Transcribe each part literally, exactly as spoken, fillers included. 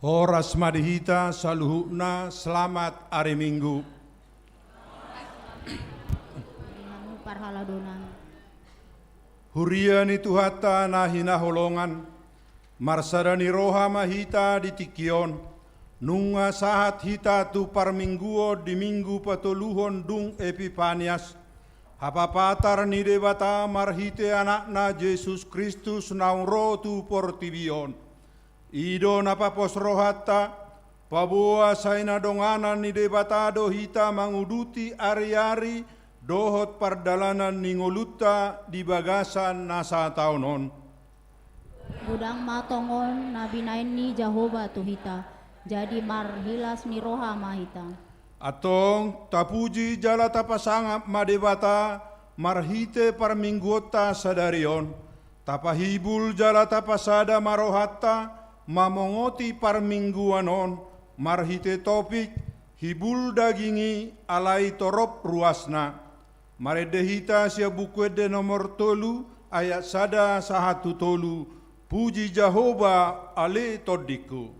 Horas ma di hita saluhutna, selamat ari Minggu. Di hamu parhaladonan. Huria ni Tuhanta na hinaholongan, marsada ni roha ma hita di tingki on, nunga sahat hita tu parmingguon di Minggu patoluhon dung Epipanias, hapapatar ni Debata marhite Anakna Jesus Kristus naung ro tu portibi on. I do na papos rohanta, paboa sai na donganan ni Debata do hita manguduti ariari dohot pardalanan ni ngolunta di bagasan na sataon on. Godang ma tongon na binahen ni Jahowa tu hita, jadi marhilas ni roha ma hita. Antong, tapuji jala tapasangap ma Debata marhite parmingguonta sadari on. Tapahibul jala tapasada ma rohanta mamongoti parmingguan on marhite topik, hibul daging i alai torop ruasna. Marende hita sian Buku Ende nomor tolu, ayat sada sahat tu tolu. Puji Jahowa, ale tondingku.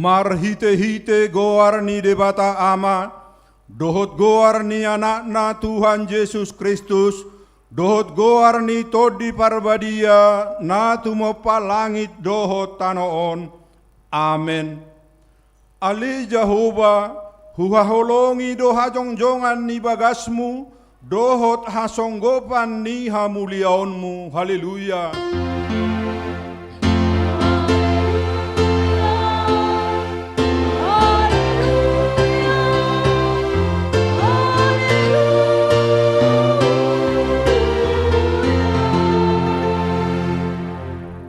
Marhite-hite goar ni Debata Ama, dohot goar ni Anakna Tuhan Jesus Kristus, dohot goar ni Tondi Parbadia, na tumompa langit dohot tano on. Amen. Ale Jahowa, huhaholongi do hajongjongan ni bagasmu, dohot hasonggopan ni hamuliaonmu. Haleluya.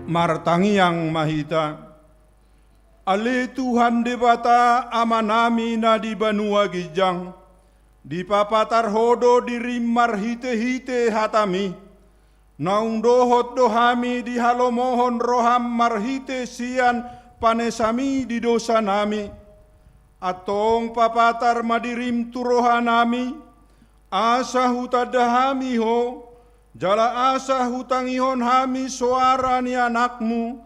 Martangiang ma hita. Ale Tuhan Debata Amanami na di banua ginjang, dipapatar Ho do dirim marhite-hite hataMi. Naung dohot do hami dihalomohon rohaM marhite sian panesaMi di dosanami. Antong papatar ma dirim tu rohanami, asa hutanda hami Ho, jala asa hutangihon hami soara ni AnakMu,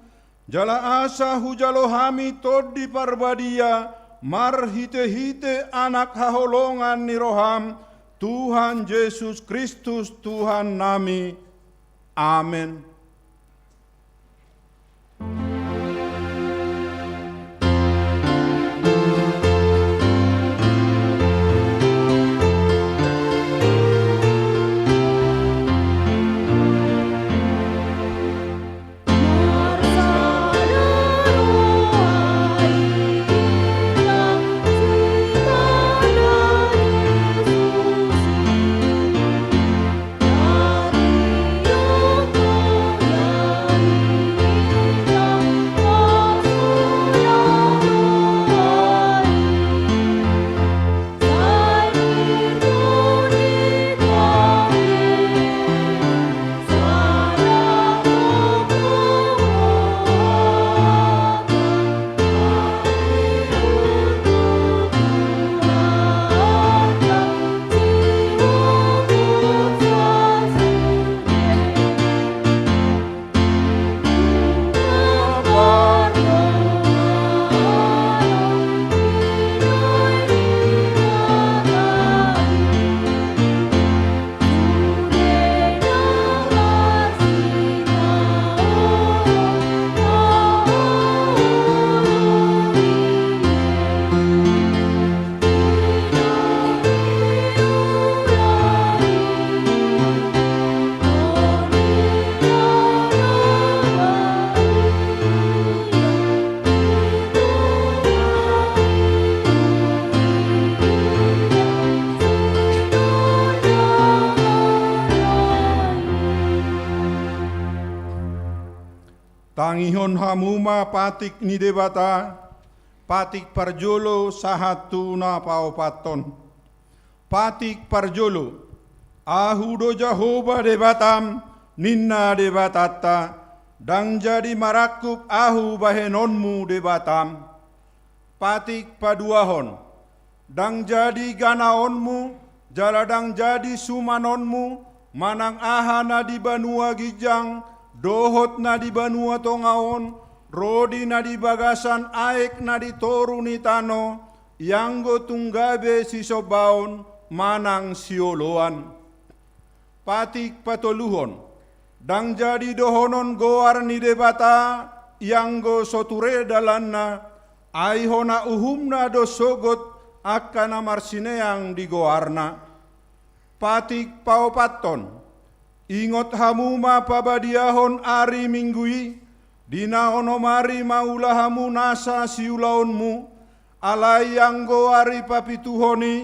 jala asa hujalo hami Tondi Parbadia marhite-hite Anak haholongan ni rohaM, Tuhan Jesus Kristus Tuhannami. Amen. Tangihon hamu ma patik ni Debata, patik parjolo sahat tu na paopathon. Patik parjolo, Ahu do Jahowa Debatam, ninna Debatanta, ndang jadi marangkup Ahu bahenonmu Debatam. Patik paduahon, ndang jadi ganaonmu, jala ndang jadi sumanonmu, manang aha na di banua ginjang, dohot na di banua tonga on, ro di na di bagasan aek na di toru ni tano, ianggo tung gabe sisombaon manang sioloan. Patik patoluhon, ndang jadi dohonon goar ni Debata, ianggo so ture dalanna, ai hona uhumna do sogot angka na marsineang di goarna. Patik paopathon, ingot hamu ma pabadiahon ari Minggu i, di na onom ari maula hamu nasa siulaonmu, alai anggo ari papituhon i,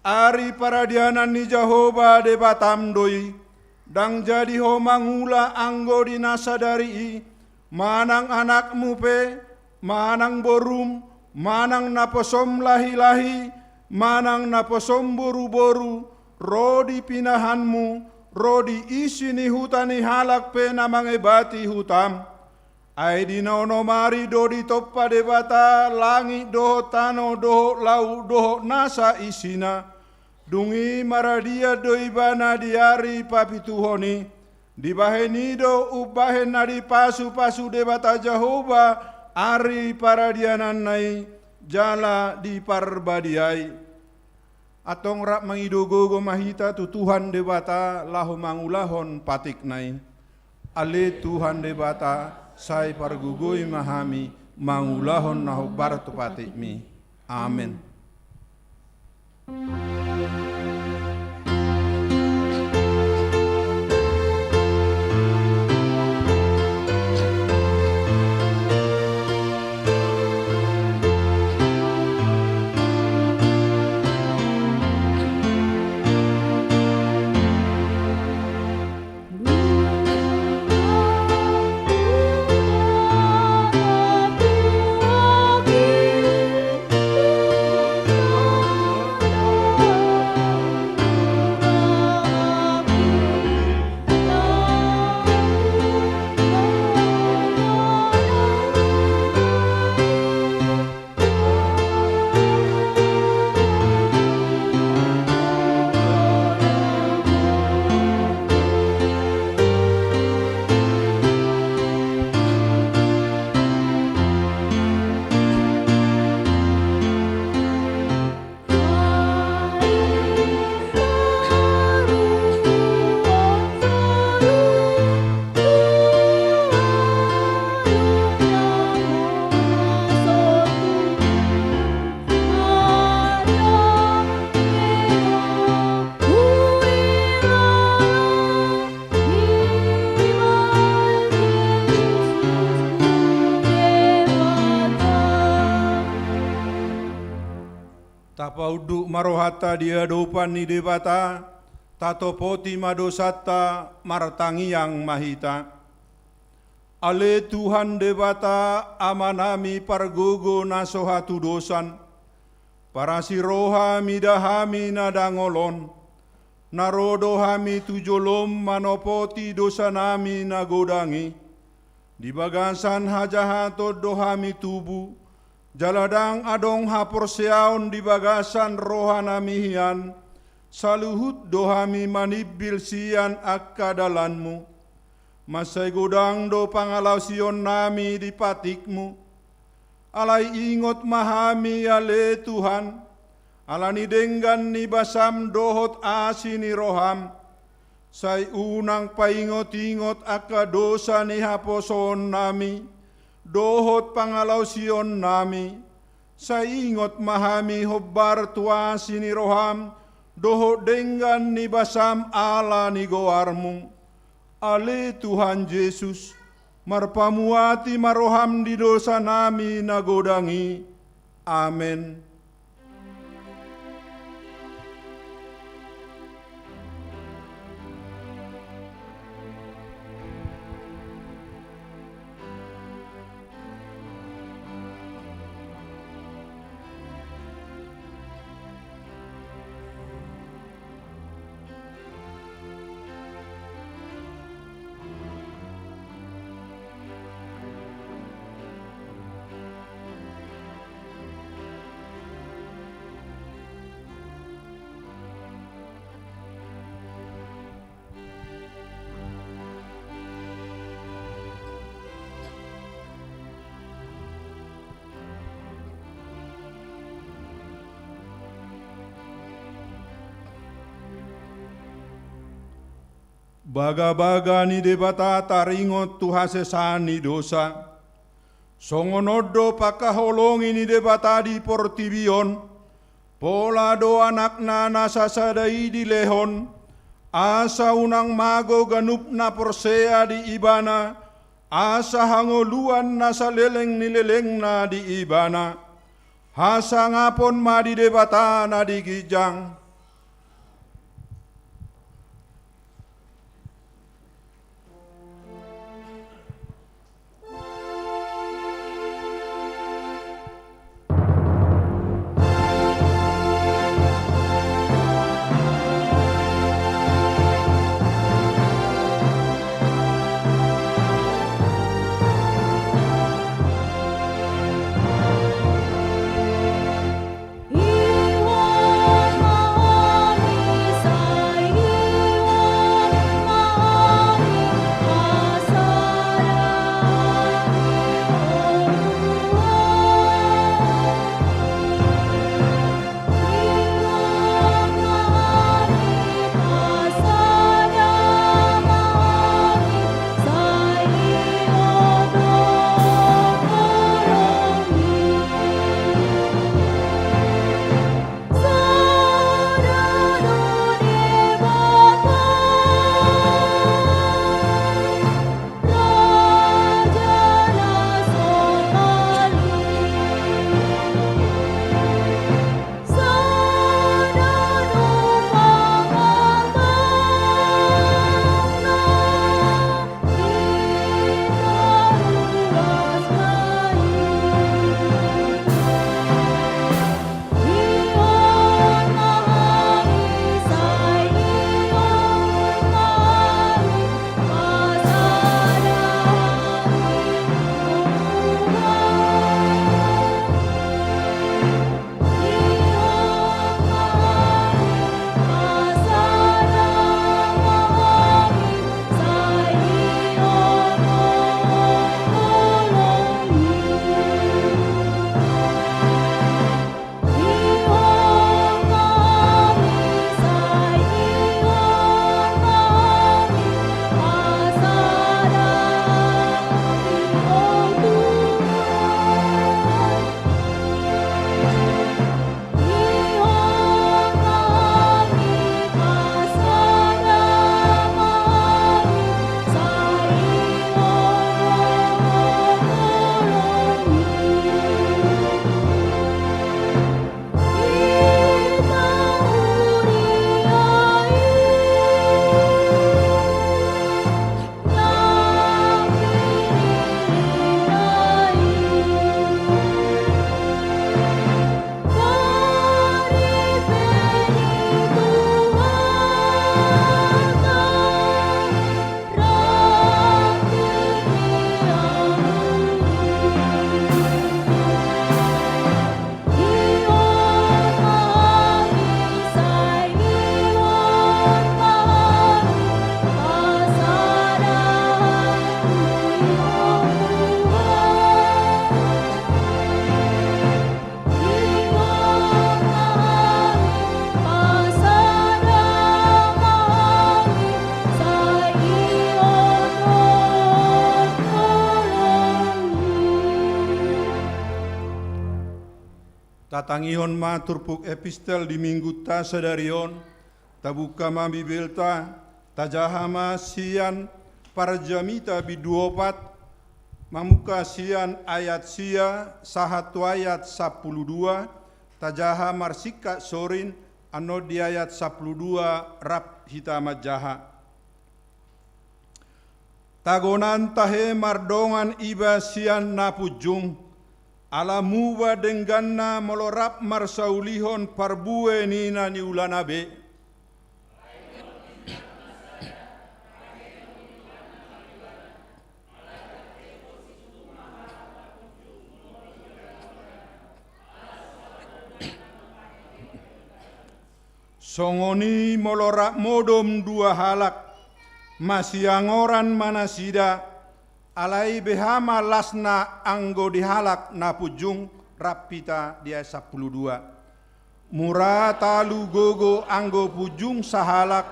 ari paradianan ni Jahowa Debatam do i, ndang jadi ho mangula anggo di na sadari i, manang anakmu pe, manang borum, manang naposom lahi-lahi, manang naposom boru-boru, ro di pinahanmu, ro di isi ni huta ni halak pe na mangebati hutam. Ai di na onom ari do ditompa Debata langit dohot tano dohot laut dohot nasa isina. Dung i maradian do ibana di ari papituhon i. Dibahen i do umbahen na dipasu-pasu Debata Jahowa Ari paradiananna i jala diparbadiai. Antong rap mangido gogo ma hita tu Tuhan Debata laho mangulahon patikna i. Ale Tuhan Debata, sai pargogoi ma hami mangulahon na hombar tu patikmi. Amen. Tapaunduk ma rohanta di adopan ni Debata, tatopoti ma dosanta, martangiang ma hita. Ale Tuhan Debata, Amanami pargogo na so hatudosan, parasi roha mida hami na dangol on, na ro do hami tu jolom manopoti dosanami na godang i. Di bagasan hajahaton do hami tubu, jala ndang adong haporseaon di bagasan rohanami hian, saluhut do hami manimbil sian angka dalanmu. Mansai godang do pangalaosionnami di patikmu. Alai ingot ma hami, ale Tuhan, ala ni denggan ni basam dohot asi ni roham. Sai unang paingotingot angka dosa ni haposoonnami dohot pangalaosionnami. Sai ingot ma hami hombar tu asi ni roham dohot denggan ni basam ala ni goarmu. Ale Tuhan Jesus, marpamuati ma roham di dosanami na godang i. Amen. Bagabaga ni Debata taringot tu hasesaan ni dosa. Songon on do pangkaholongi ni Debata di portibi on, pola do Anakna na sasada i dilehon, asa unang mago ganup na porsea di Ibana, asa hangoluan na saleleng ni lelengna di Ibana. Hasangapon ma di Debata na di ginjang. Tangihon ma turpuk epistel di minggunta sadari on, tabuka ma Bibelta, tajaha ma sian Parjamita bindu opat, mamungka sian ayat sia sahat tu ayat sampulu dua, tajaha marsingkat sorin, annon di ayat sampulu dua rap hita manjaha. Tagonan tahe mardongan iba sian na punjung, ala muba dengganna molo rap marsaulihon parbue ni na niulana be. Songon i molo rap modom dua halak, masiangoran ma nasida, alai beha ma lasna anggo di halak na punjung, rap hita di ayat sampulu dua. Mura talu gogo anggo punjung sahalak,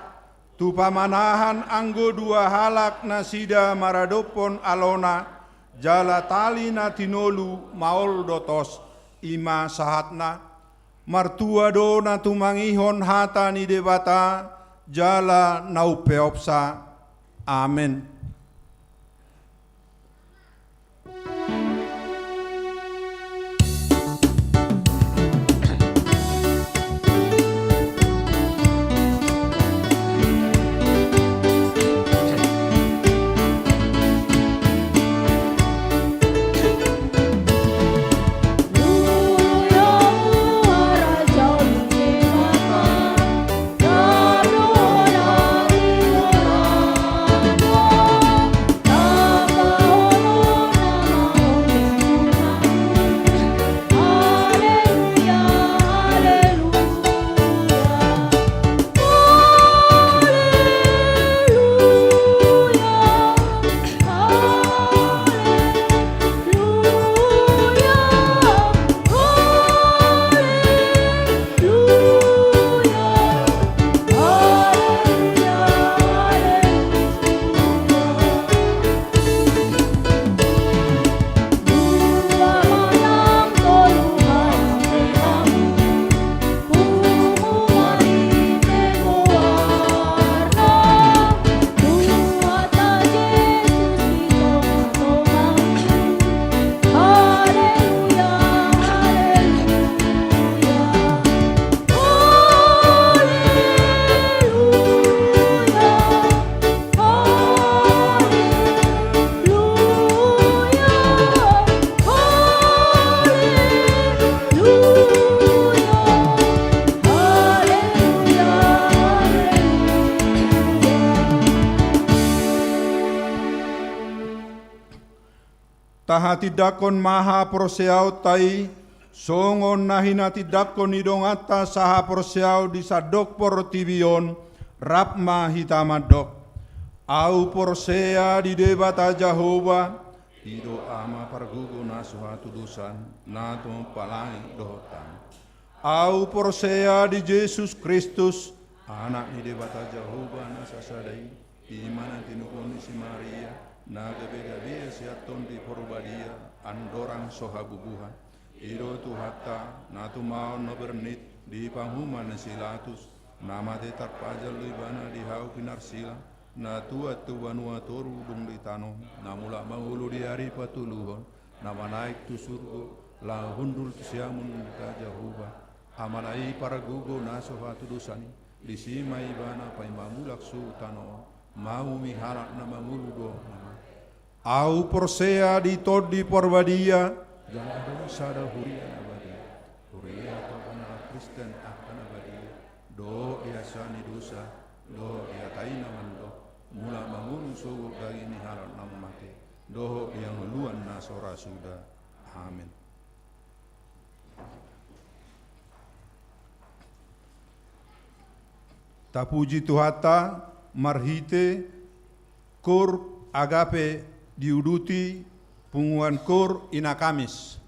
tu pamanahan anggo dua halak nasida maradophon alona, jala tali na tinolu maol do tos, i ma sahatna. Martua do na tumangihon hata ni Debata, jala na umpeopsa. Amen. Tahatindangkon ma haporseaonta i, songon na hinatindangkon ni donganta sahaporseaon di sandok portibi on, rap ma hita mandok. Ahu porsea di Debata Jahowa, i do Ama pargogo na so hatudosan, na tumompa langit dohot tano. Ahu porsea di Jesus Kristus, Anak ni Debata Jahowa na sasada i, i ma na tinubuhon ni si Maria, na gabe gabe sian Tondi Porbadia, andorang so habubuhan. I do Tuhanta, na tumaon na bernit, di panguhuman ni si Latus, na mate tarpajal do ibana di hau pinarsilang, na tuat tu banua toru dung di tano, na mulak mangolu di ari patoluhon, na manaek tu surgo, laho hundul tu siamun ni Debata Jahowa, Amana i pargogo na so hatudosan i, disi ma ibana paima mulak tu tano on, mauhumi halak na mangolu dohot na mate. Ahu porsea di Tondi Porbadia, jala adong sada huria na badia, huria pardonganan Kristen angka na badia, dohot di hasesaan ni dosa, dohot di hata i na mandok, mulak mangolu sogot daging ni halak na mate, dohot di hangoluan na so ra suda. Amen. Tapuji Tuhanta marhite Koor Agape diuduti punguan Koor Ina Kamis.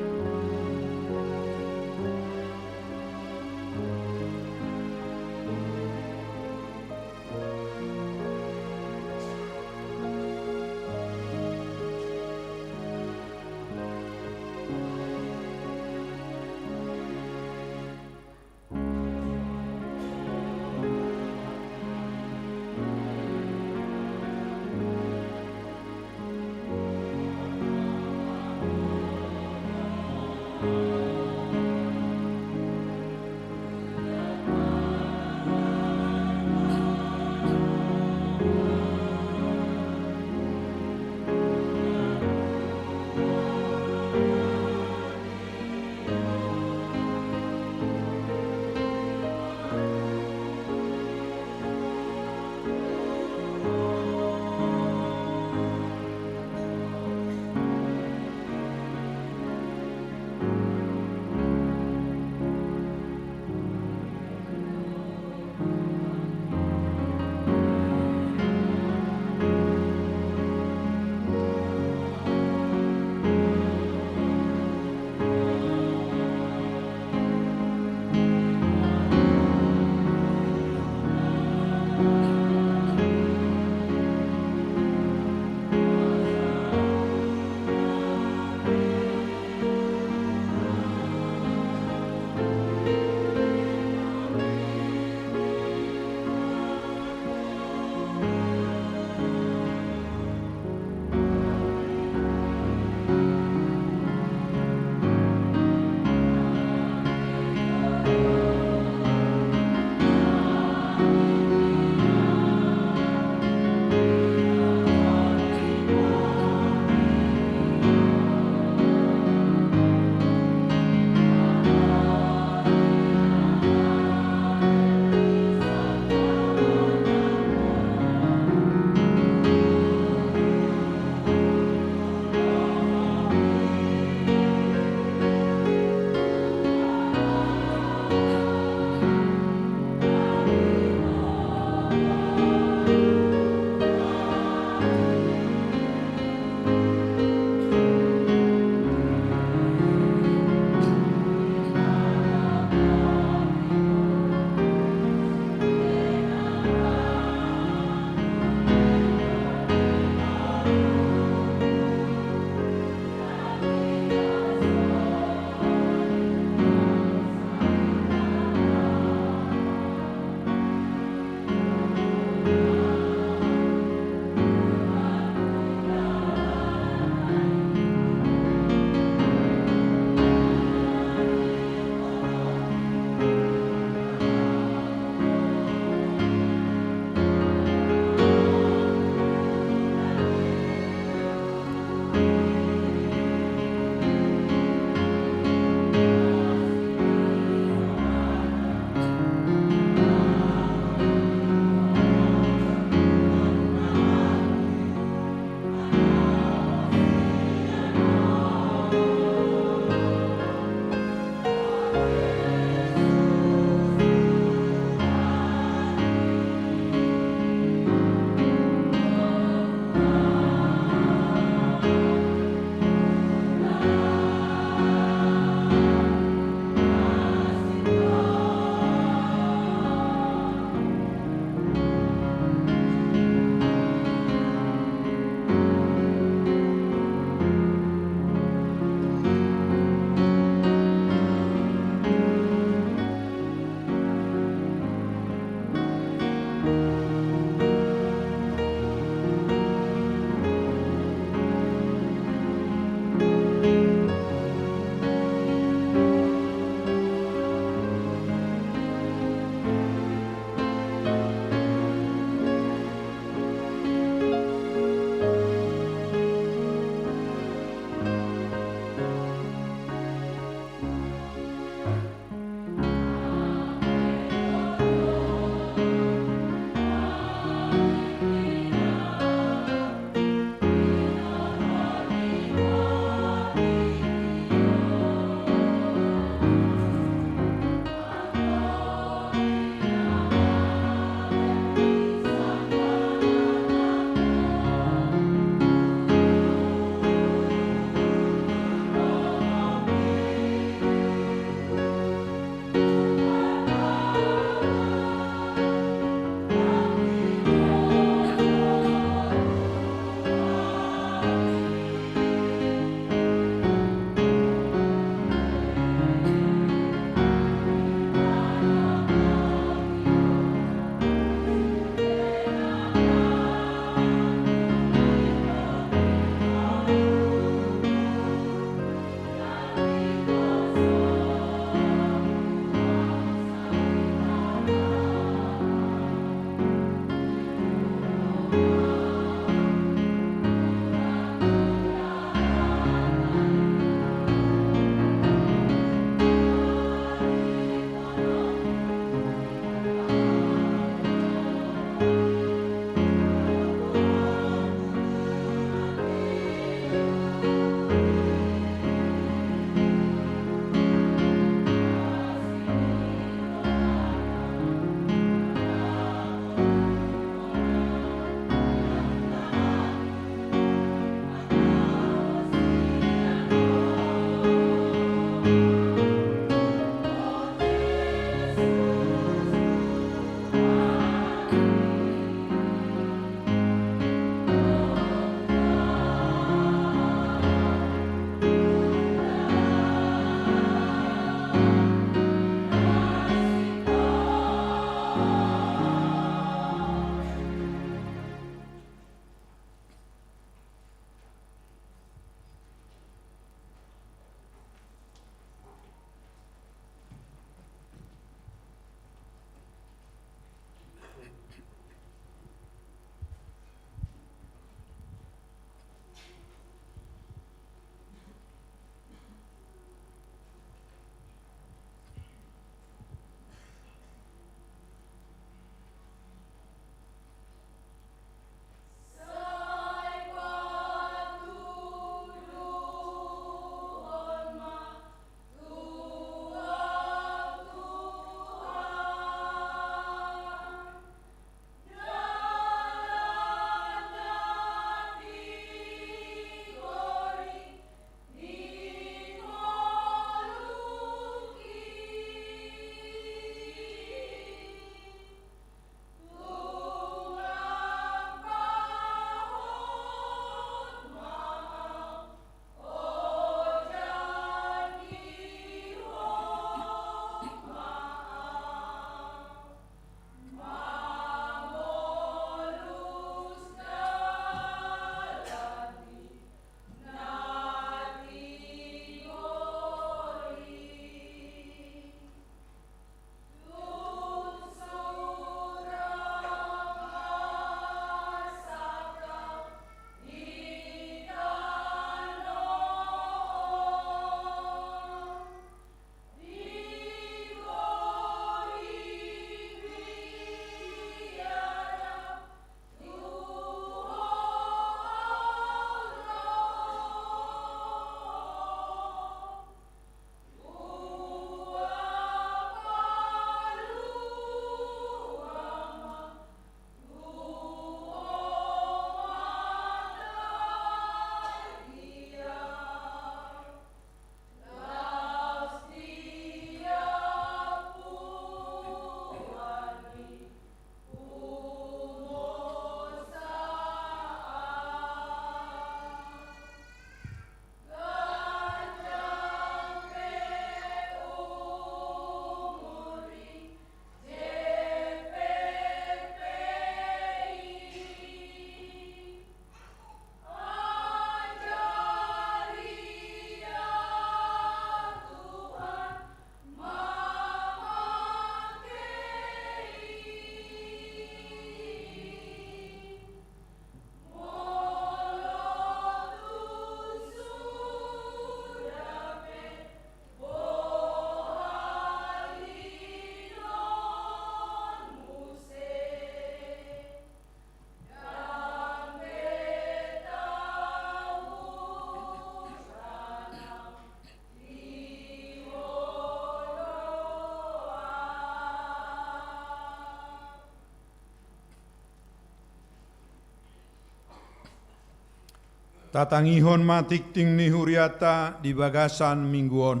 Tatangihon ma tingting ni hurianta di bagasan minggu on.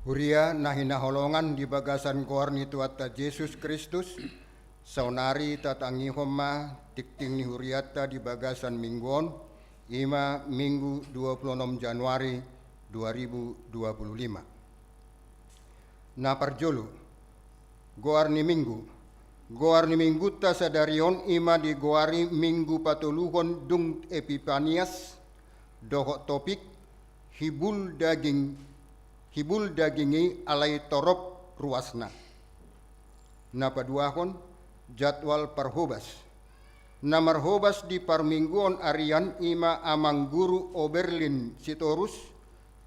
Huria na hinaholongan di bagasan goar ni Tuhanta Jesus Kristus, saonari tatangihon ma tingting ni hurianta di bagasan minggu on, i ma Minggu dua puluh enam Januari dua ribu dua puluh lima. Na parjolo, goar ni minggu. Goar ni minggunta sadari on i ma digoari Minggu Patoluhon dung Epipanias, dohot topik, hibul daging, hibul daging i alai torop ruasna. Na paduahon, jadwal parhobas. Na marhobas di parmingguon arian i ma Amang Guru Oberlin Sitorus,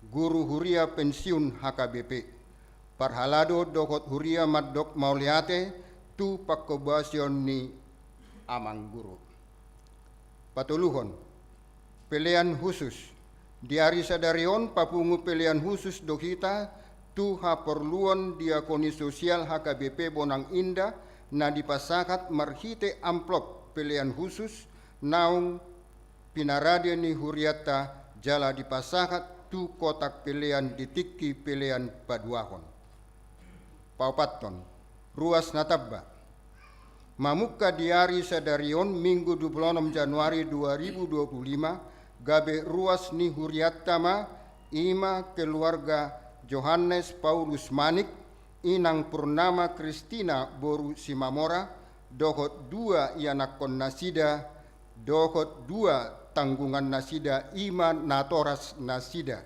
guru huria pensiun H K B P. Parhalado dohot huria mandok mauliate tu panghobasion ni Amang Guru. Patoluhon, pelean husus. Di ari sadari on papungu pelean husus do hita tu haporluon diakoni sosial H K B P Bonang Indah na dipasahat marhite amplop pelean husus naung pinarade ni hurianta jala dipasahat tu kotak pelean di tingki pelean paduahon. Paopathon, ruas na tamba. Mamungka di ari sadari on Minggu dua puluh enam Januari dua ribu dua puluh lima, gabe ruas ni hurianta ma i ma keluarga Johannes Paulus Manik, inang Purnama Kristina boru Simamora, dohot dua ianakhon nasida, dohot dua tanggungan nasida i ma natoras nasida.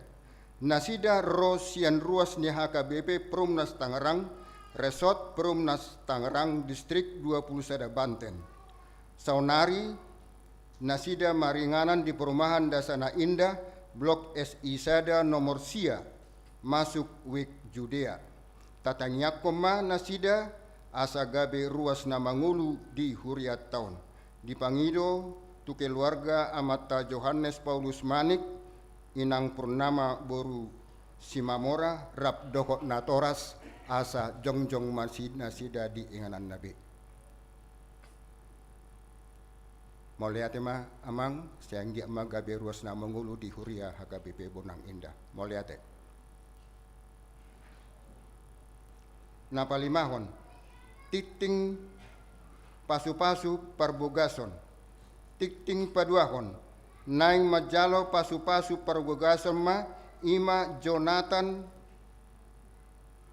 Nasida ro sian ruas ni H K B P Perumnas Tangerang, Resort Perumnas Tangerang, Distrik dua puluh sada Banten. Saonari nasida maringanan di Perumahan Dasana Indah, Blok S I sada nomor sia, masuk Wik Judea. Tatangiangkon ma nasida asa gabe ruas na mangolu di hurianta on. Dipangido tu keluarga amanta Johannes Paulus Manik, inang Purnama boru Simamora, rap dohot natoras, asa jongjong ma si nasida di ingananna be. Mauliate ma, Amang, sai anggiat ma gabe ruas na mangolu di huria H K B P Bonang Indah. Mauliate. Na palimahon, tingting pasupasu parbogason. Tingting paduahon, naeng manjalo pasupasu parbogason ma i ma Jonathan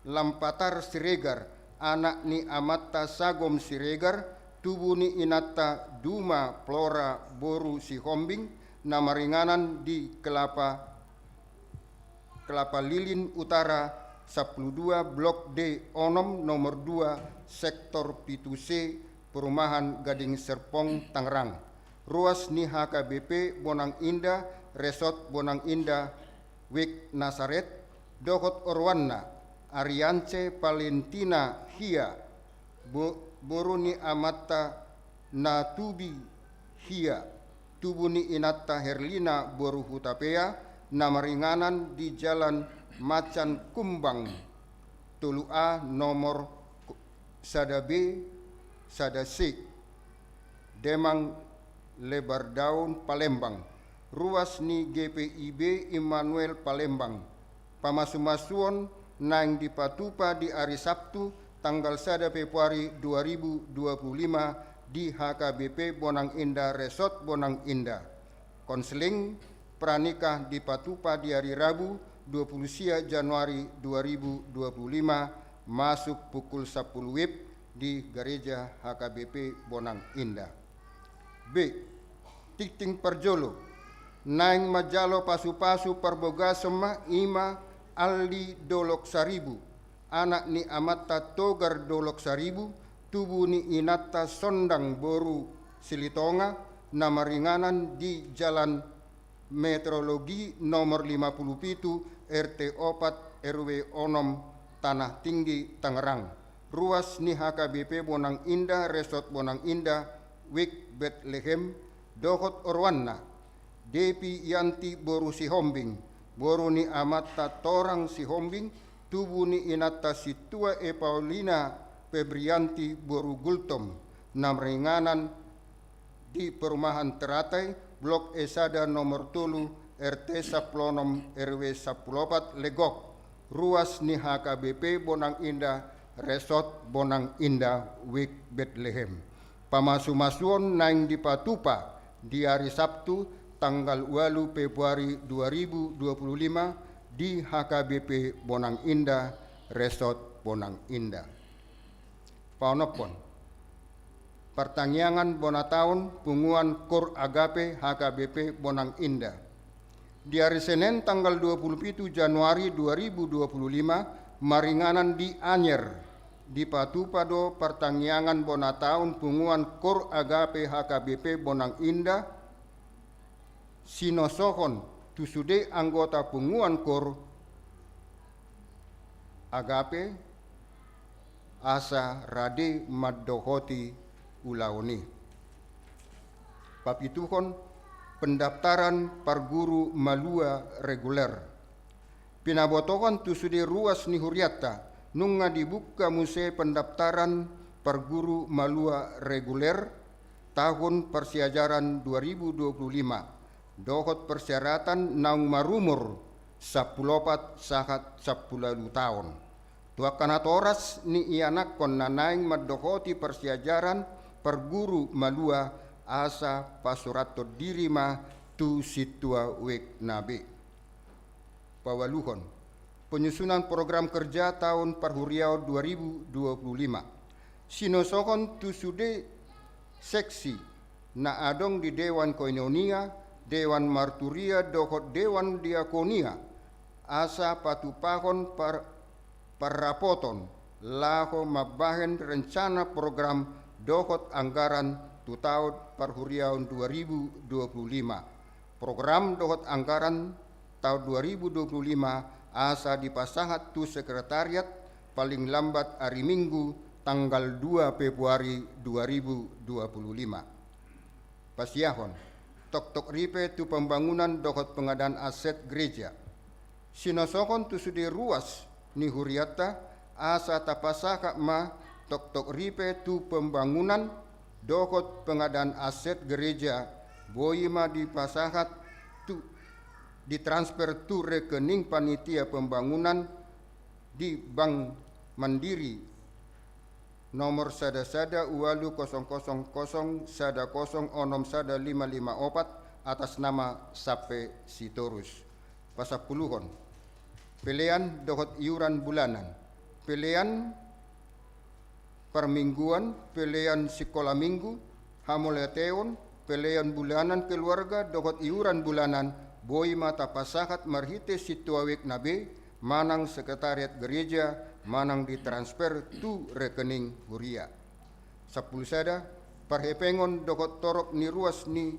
Lampatar Siregar, anak ni amanta Sagom Siregar, tubu ni inanta Duma Flora boru Sihombing, na maringanan di Kelapa Kelapa Lilin Utara sampulu dua, Blok D onom, nomor dua, Sektor pitu C, Perumahan Gading Serpong, Tangerang. Ruas ni H K B P Bonang Indah, Resort Bonang Indah, Wik Nasaret, dohot oroanna, Ariance Valentina Hia, bo-, boru ni amanta Natubi Hia, tubu ni inanta Herlina boru Hutapea, na maringanan di Jalan Macan Kumbang tolu A, nomor sada B, sada C, Demang, Lebardaun, Palembang. Ruas ni G P I B Immanuel Palembang. Pamasumasuon naeng dipatupa di ari Sabtu, tanggal sada Februari dua ribu dua puluh lima, di H K B P Bonang Indah Resort Bonang Indah. Konseling pranikah dipatupa di ari Rabu, dua puluh sia Januari dua ribu dua puluh lima, masuk pukul sampulu W I B di Gareja H K B P Bonang Indah. B. Tingting parjolo, naeng manjalo pasupasu parbogason ma i ma Aldi Dolok Saribu, anak ni amanta Togar Dolok Saribu, tubu ni inanta Sondang boru Silitonga, na maringanan di Jalan Meteorologi nomor lima puluh pitu, R T opat, R W onom, Tanah Tinggi, Tangerang. Ruas ni H K B P Bonang Indah, Resort Bonang Indah, Wik Betlehem, dohot oroanna, Depi Yanti boru Sihombing, boru ni amanta Torang Sihombing, tubu ni inanta Sintua E Paulina Febrianti boru Gultom, na maringanan di Perumahan Teratai, Blok E sada nomor tolu, R T sampulu onom, R W sampulu opat, Legok, ruas ni H K B P Bonang Indah, Resort Bonang Indah, Wijk Betlehem. Pamasumasuon naeng dipatupa di ari Sabtu tanggal ualu Februari dua ribu dua puluh lima di H K B P Bonang Indah, Resort Bonang Indah. Paonomhon. Partangiangan bona taon punguan Koor Agape H K B P Bonang Indah. Di ari Senen tanggal dua puluh pitu Januari dua ribu dua puluh lima, maringanan di Anyer, dipatupa do partangiangan bona taon punguan Koor Agape H K B P Bonang Indah, sinosohon tu sude anggota punguan Koor Agape asa rade mandohoti ulaon i. Papituhon, pendaftaran parguru malua reguler. Pinabotohon tu sude ruas ni hurianta, nunga dibuka muse pendaftaran parguru malua reguler tahun parsiajaran dua ribu dua puluh lima, dohot persyaratan naung marumur sampulu opat sahat sampulu ualu taon. Tu angka natoras ni ianakhon na naeng mandohoti parsiajaran parguru malua asa pasurathon diri ma tu sintua wijk na be. Paualuhon, penyusunan program kerja taon parhuriaon dua ribu dua puluh lima. Sinosohon tu sude seksi na adong di Dewan Koinonia, Dewan Marturia dohot Dewan Diakonia, asa patupahon par-, parrapoton laho mambahen rencana program dohot anggaran tu taon parhuriaon dua ribu dua puluh lima. Program dohot anggaran taon dua ribu dua puluh lima asa dipasahat tu sekretariat paling lambat ari Minggu tanggal dua Februari dua ribu dua puluh lima. Pasiahon, toktok ripe tu pembangunan dohot pengadaan aset gereja. Sinosohon tu sude ruas ni hurianta, asa tapasahat ma toktok ripe tu pembangunan dohot pengadaan aset gereja, boi ma dipasahat tu, ditransfer tu rekening panitia pembangunan di Bank Mandiri nomor sada sada ualu kosong kosong kosong sada kosong onom sada lima lima opat, atas nama Sampe Sitorus. Pasampuluhon, pelean dohot iuran bulanan. Pelean parmingguan, pelean sikola minggu, hamauliateon, pelean bulanan keluarga dohot iuran bulanan, boi ma tapasahat marhite sintua wijk na be, manang sekretariat gereja, manang ditransfer tu rekening huria. Sampulu sada, parhepengon dohot torop ni ruas ni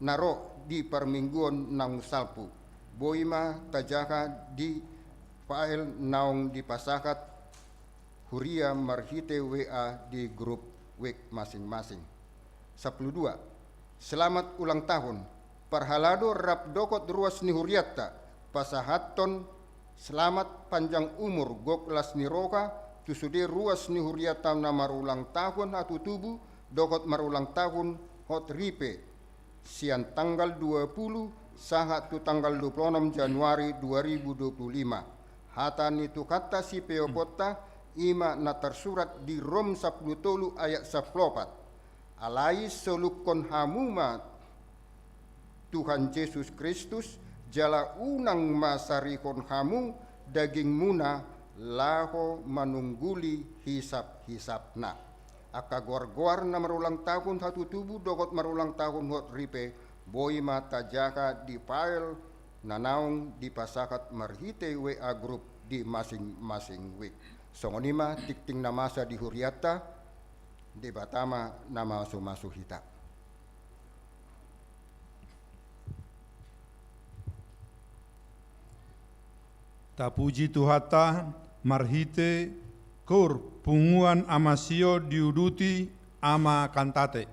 na ro di parmingguon naung salpu, boi ma tajaha di file naung dipasahat huria marhite W A di grup wijk masing-masing. Sampulu dua, selamat ulang tahun. Parhalado rap dohot ruas ni hurianta, pasahathon selamat panjang umur, gok las ni roha tu sude ruas ni hurianta na marulang tahun hatutubu dohot marulang tahun hot ripe, sian tanggal dua pulu sahat tu tanggal dua pulu onom Januari dua ribu dua pulu lima. Hata ni Tuhanta sipeoponta, i ma na tarsurat di Rom sampulu tolu ayat sampulu opat. Alai solukkon hamu ma Tuhan Jesus Kristus, jala unang ma sarihon hamu dagingmuna laho manungguli hisap-hisapna. Angka goar-goar na marulang tahun hatutubu dohot marulang tahun hot ripe, boi ma tajaha di file na naung dipasahat marhite W A grup di masing-masing wijk. Songon i ma tingting na masa di hurianta. Debata ma na mamasu-masu hita. Tapuji Tuhanta marhite Koor Punguan Amasio diuduti Ama Kantate.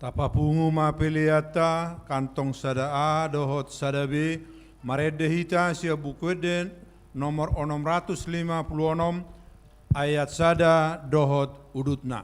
Tapapungu ma peleanta, kantong sada A dohot sada B, marende hita sian Buku Ende nomor onom ratus lima pulu onom, ayat sada dohot udutna.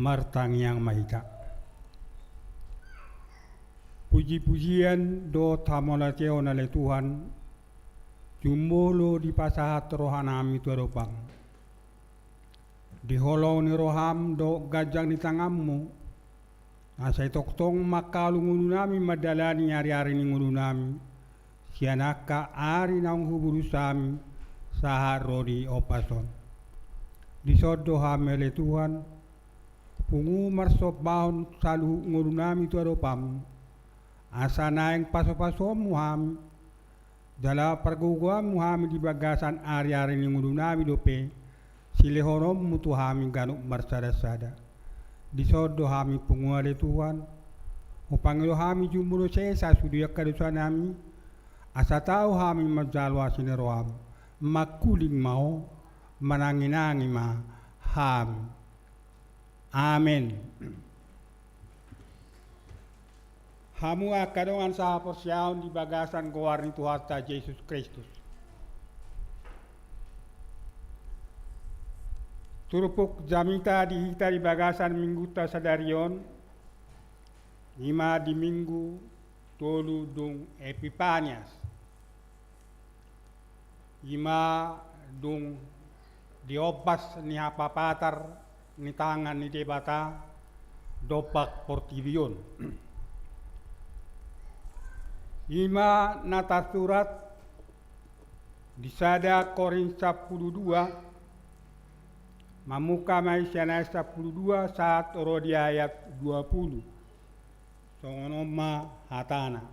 Martangiang ma hita. Puji-pujian dohot hamauliateon ale Tuhan, jumolo dipasahat rohanami tu adopanMu. Di holong ni rohaM dohot ganjang ni tanganMu, asa i tongtong mangkaluhon ngolunami mandalani ari-ari ni ngolunami, sian angka ari naung huburus hami, sahat ro di ombas on. Dison do hami ale Tuhan, pungu marsombahon saluhut ngolunami tu adopanMu, asa naeng pasu-pasuonMu hami, jala pargogoanMu hami di bagasan ari-ari ni ngolunami dope, silehononMu tu hami ganup marsada-sada. Dison do hami pungu ale Tuhan, hupangido hami jumolo sesa sude angka dosanami, asa tau hami manjalo asi ni rohaM, mangkuling ma Ho, manangi-nangi ma hami. Amen. Hamu angka dongan sahaporseaon di bagasan goar ni Tuhanta Jesus Kristus. Turpuk jamita di hita di bagasan minggunta sadari on, i ma di minggu tolu dung Epipanias. I ma dung di ombas ni hapapatar ni tangan ni Debata dompak portibi on. I ma na tarsurat di sada Korint sampulu dua, mamungka ma i sian ayat sampulu dua sahat ro di ayat dua pulu. Songon on ma hatana.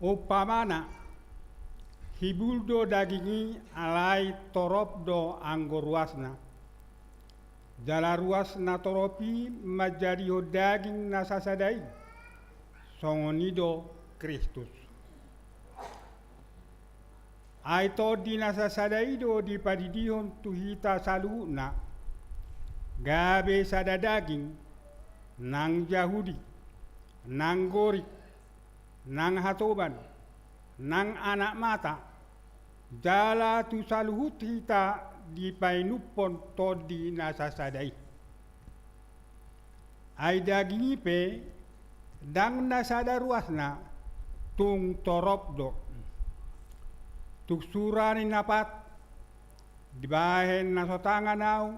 Umpamana, hibul do daging i alai torop do anggo ruasna. Jala ruas na torop i manjadihon daging na sasada i, songon i do Kristus. Ai Tondi na sasada i do dipadidihon tu hita saluhutna, gabe sada daging, nang Jahudi, nang Gorik, nang hatoban, nang anak mata, jala tu saluhut hita dipainumhon Tondi na sasada i. Ai daging i pe, ndang na sada ruasna, tung torop do. Tung sura ni na pat, dibahen na so tangan ahu,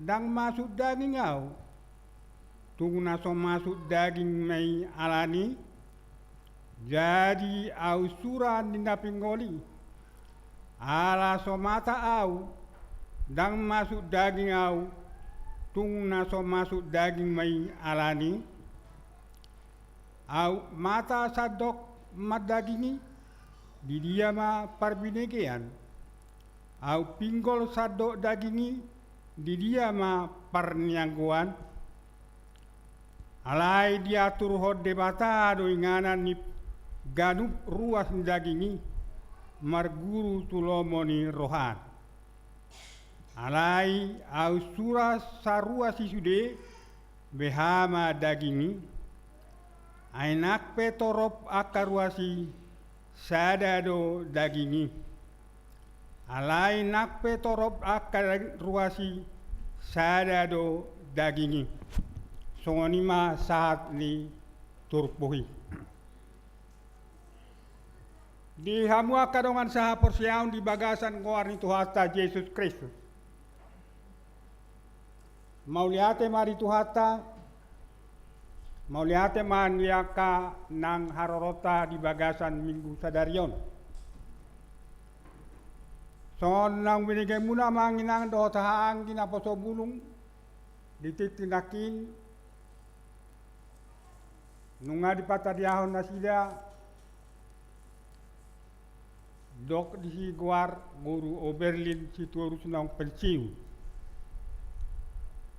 ndang masuk daging ahu, tung na so masuk daging ma i alani, jadi ahu sura ni na pinggol i. Ala so mata ahu, ndang masuk daging ahu, tung na so masuk daging ma i alani, ahu mata sandok mandaging i, di dia ma parbinegean, ahu pinggol sandok daging i, di dia ma parnianggoan. Alai diaturhon Debata do inganan ni ganup ruas ni daging i, marguru tu lomo ni rohana. Alai ahu sura saruas i sude, beha ma daging i. Ai nang pe torop angka ruas i, sada do daging i. Alai nang pe torop angka ruas i, sada do daging i. Songon i ma sahat ni turpuk i. Di hamu angka dongan sahaporseaon di bagasan goar ni Tuhanta Jesus Kristus. Mauliate ma di Tuhanta, mauliate ma di angka nang haroronta di bagasan minggu sadari on. Songon naung binege muna ma inang dohot haha anggi naposo bulung, di tingki nangkin, nunga dipatadiahon nasida, dok disi goar guru Oberlin Sitorus naung pensiun.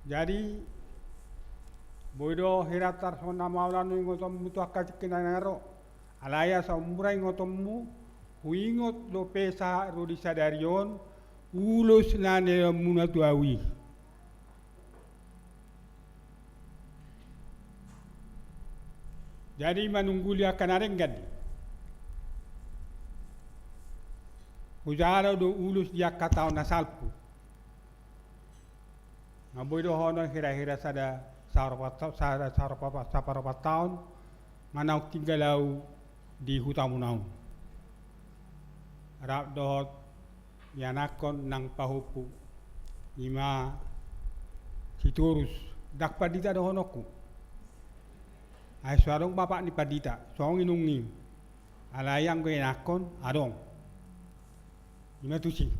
Jadi, boi do hira tarsongon na mauliate ingotonmu tu angka tingki na naeng ro. Alai asa ummura ingotonmu, huingot dope sahat ro di sadari on, ulos na nilehonmuna tu ahu i. Jadi manungguli angka na denggan. Hujalo do ulos di angka taon na salpu. Nga boi dohonon hira-hira sada saropat, sada saropat, saparopat taon ma naung tinggal au di hutamuna on. Rap dohot ianakkon nang pahompu, ima Sitorus, ndang pandita dohononku. Ai so adong bapak ni pandita, songon i nunga i. Alai anggo ianakkon adong. Ima tusi.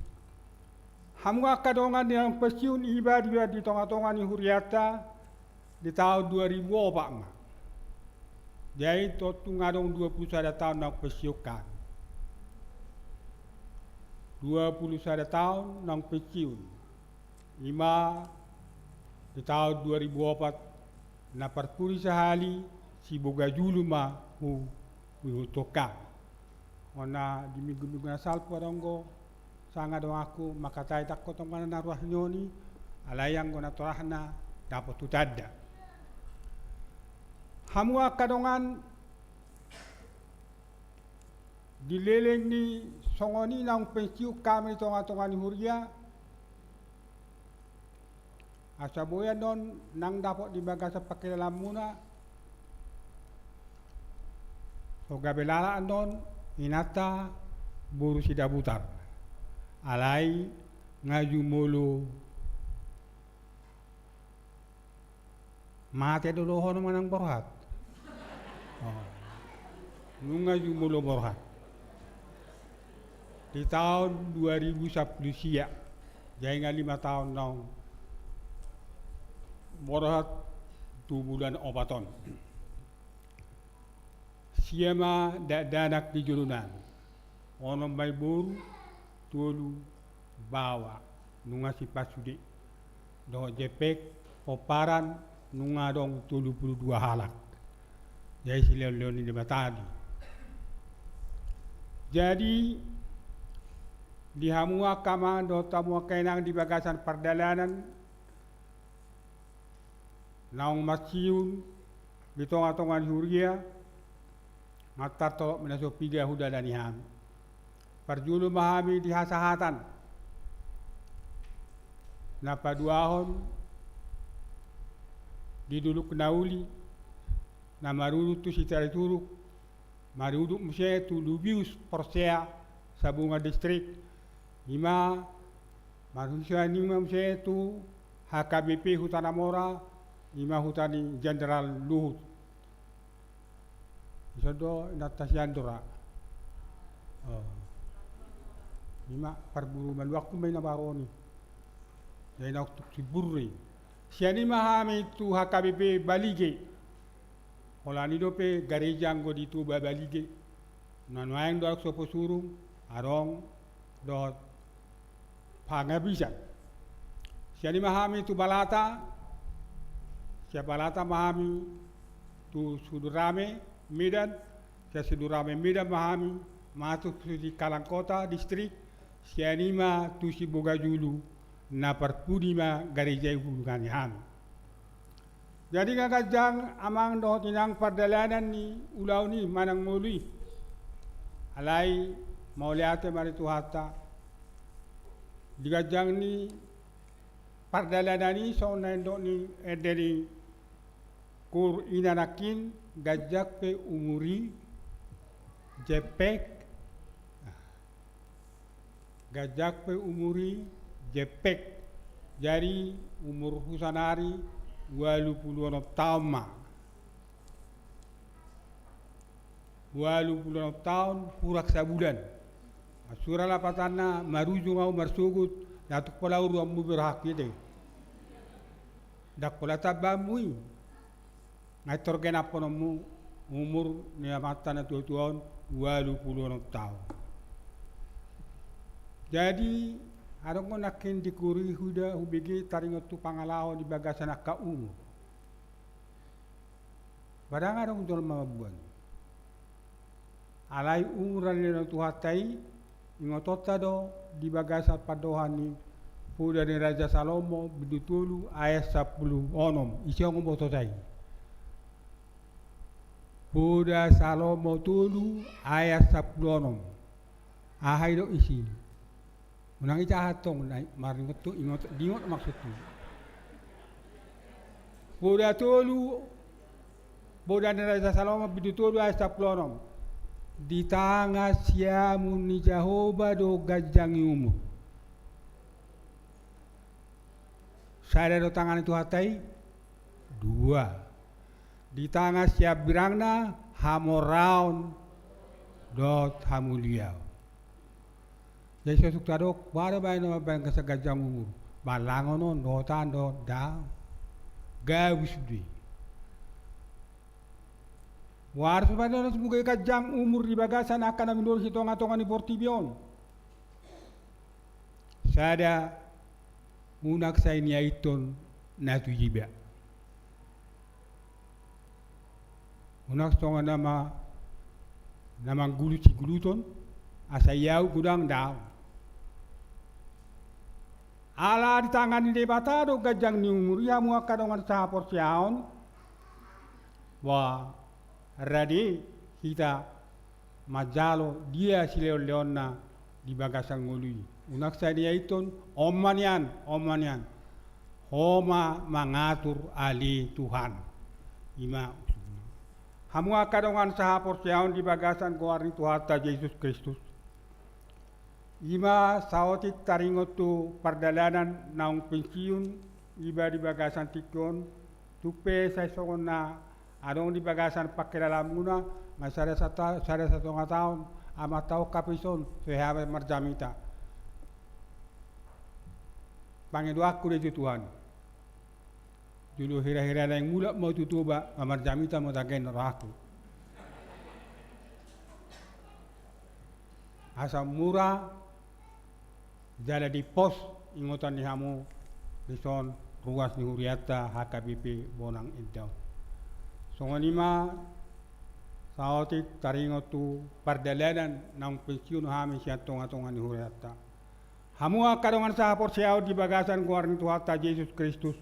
Hamu angka dongan na naung pensiun, iba di, di tonga-tonga ni hurianta di taon dua ribu opat ma. Jadi tontu nga adong dua pulu sada taon naung pensiun hami. Dua pulu sada taon naung pensiun. Ima di taon dua ribu opat, na parpudi sahali, Siboga Julu ma hu, huihuthon hami. On na di minggu-minggu na salpu adong do sanga donganku mangkatai, ndang hotong ma na ruas ni on i, alai anggo na torasna dapot hutanda. Hamu angka dongan, di leleng ni songon i naung pensiun hami di tonga-tonga ni huria, asa boi annon nang dapot di bagasan pangkilalaanmuna, so gabe lalap annon inanta boru Sidabutar. Alai nga jumolo mate do dohonon manang borhat. Oh. Nunga jumolo borhat. Di taon dua ribu sampulu sia. Jadi nga lima taon naung borhat tu bulan opat on. Sia ma dakdanak di jolonami. Onom ma i boru, tolu baoa, nunga sipasu sude. Dohot Jepek, pomparan, nunga adong tolu pulu dua halak. Jadi silehon-lehon ni Debata do i. Jadi di hamu angka amang dohot hamu angka inang di bagasan pardalanan, naung mansiun di tonga-tonga ni huria, nga tartolop ma na so piga hudalani hami. Parjolo ma hami di hasahatan na paduahon di dolok na uli, na marudut tu Sitarituruk, marudut muse tu Lubius Porsea Sabungan Distrik, ima marudut sian i ma muse tu H K B P Huta Namora, ima huta ni Jenderal Luhut. Dison do inanta si Andora. Oh. Ima parburu maluangku ma i na baru on i. Jadi naung tuk si buru i. Sian i ma hami tu H K B P Balige. Holan i dope gareja anggo di Toba Balige. Na nuaeng do adong sopo surung, adong dohot pangabisan. Sian i ma hami tu Balata, sian Balata ma hami tu Sudurame Medan, sian Sudurame Medan ma hami masuk tu Singkalang Kota Distrik, sian i ma tu Siboga Julu, na parpudi ma gareja i hudalani hami. Jadi nga ganjang amang dohot inang pardalanan ni ulaon i manang ngolu i. Alai mauliate ma di Tuhanta, di ganjang ni pardalanan i songon na nidok ni ende ni Kur ina nangkin, ganjang pe umur i, jempek. Ganjang pe umur i, jempek. Jadi umurhu saonari ualu pulu onom taon ma. Ualu pulu onom taon hurang sabulan. Sura lapatanna marujung au marsogot, ndang tung pola uruanmu be rohangki ate. Ndang pola tambaanmu i. Nga i tor genapkononmu umur ni amanta na tua-tua on ualu pulu onom taon. Jadi adong do nangkin di Kur i huida hubege taringot tu pangalaho di bagasan angka umur. Ba ndang adong jolma mambuan. Alai umur na nilehon Tuhanta i, ingotonta do di bagasan pandohan ni Poda ni Raja Salomo bindu tolu ayat sampulu onom, ise on botosa i. Poda Salomo tolu ayat sampulu onom. Aha i do isi? Unang itahan tong, na maringot tu, ingot, diingot maksudhu. Poda tolu, Poda ni Raja Salomo bindu tolu ayat sampulu onom. Di tangan siamun ni Jahowa do ganjang ni umur. Sada do tangan ni Tuhanta i, dua. Di tangan siambirangna hamoraon dohot hamuliaon. Jadi so tung tadok, boha do baen on mambaen ganjang umur? Balangon on, dohotan do, daong. Gabus do i. Boha do so baen on mambaen ganjang umur di bagasan angka na minuhor sitongatonga ni portibi on? Sada, unang sai niaithon na tu jiba. Unang songon na ma, na manggulut siguluton, asa iaut godang, daong. Ala di tangan ni Debata do ganjang ni umur i, hamu angka dongan sahaporseaon. Boha, rade hita manjalo dia silehonlehonna di bagasan ngolu i. Unang sai niaithon, on ma nian, on ma nian. Ho ma mangatur ale Tuhan. I ma. Hamu angka dongan sahaporseaon di bagasan goar ni Tuhanta Jesus Kristus. I ma saotik taringot tu pardalanan naung pensiun iba di bagasan tingki on, tung pe sai songon na adong di bagasan pangkilalamuna, nga sada sata-, sada satonga taon, amanta on hape ison, so hea marjamita. Pangidoanku do i tu Tuhan. Jolo hirahira naeng mulak ma au tu Toba, nga marjamita ma au tagen rohangku. Asa mura jala dipos ingotan ni hamu dison ruas ni hurianta H K B P Bonang Indaon. Songon i ma saotik taringot tu pardalanan naung pensiun hami sian tongatonga ni hurianta. Hamu angka dongan sahaporseaon di bagasan goar ni Tuhanta Jesus Kristus,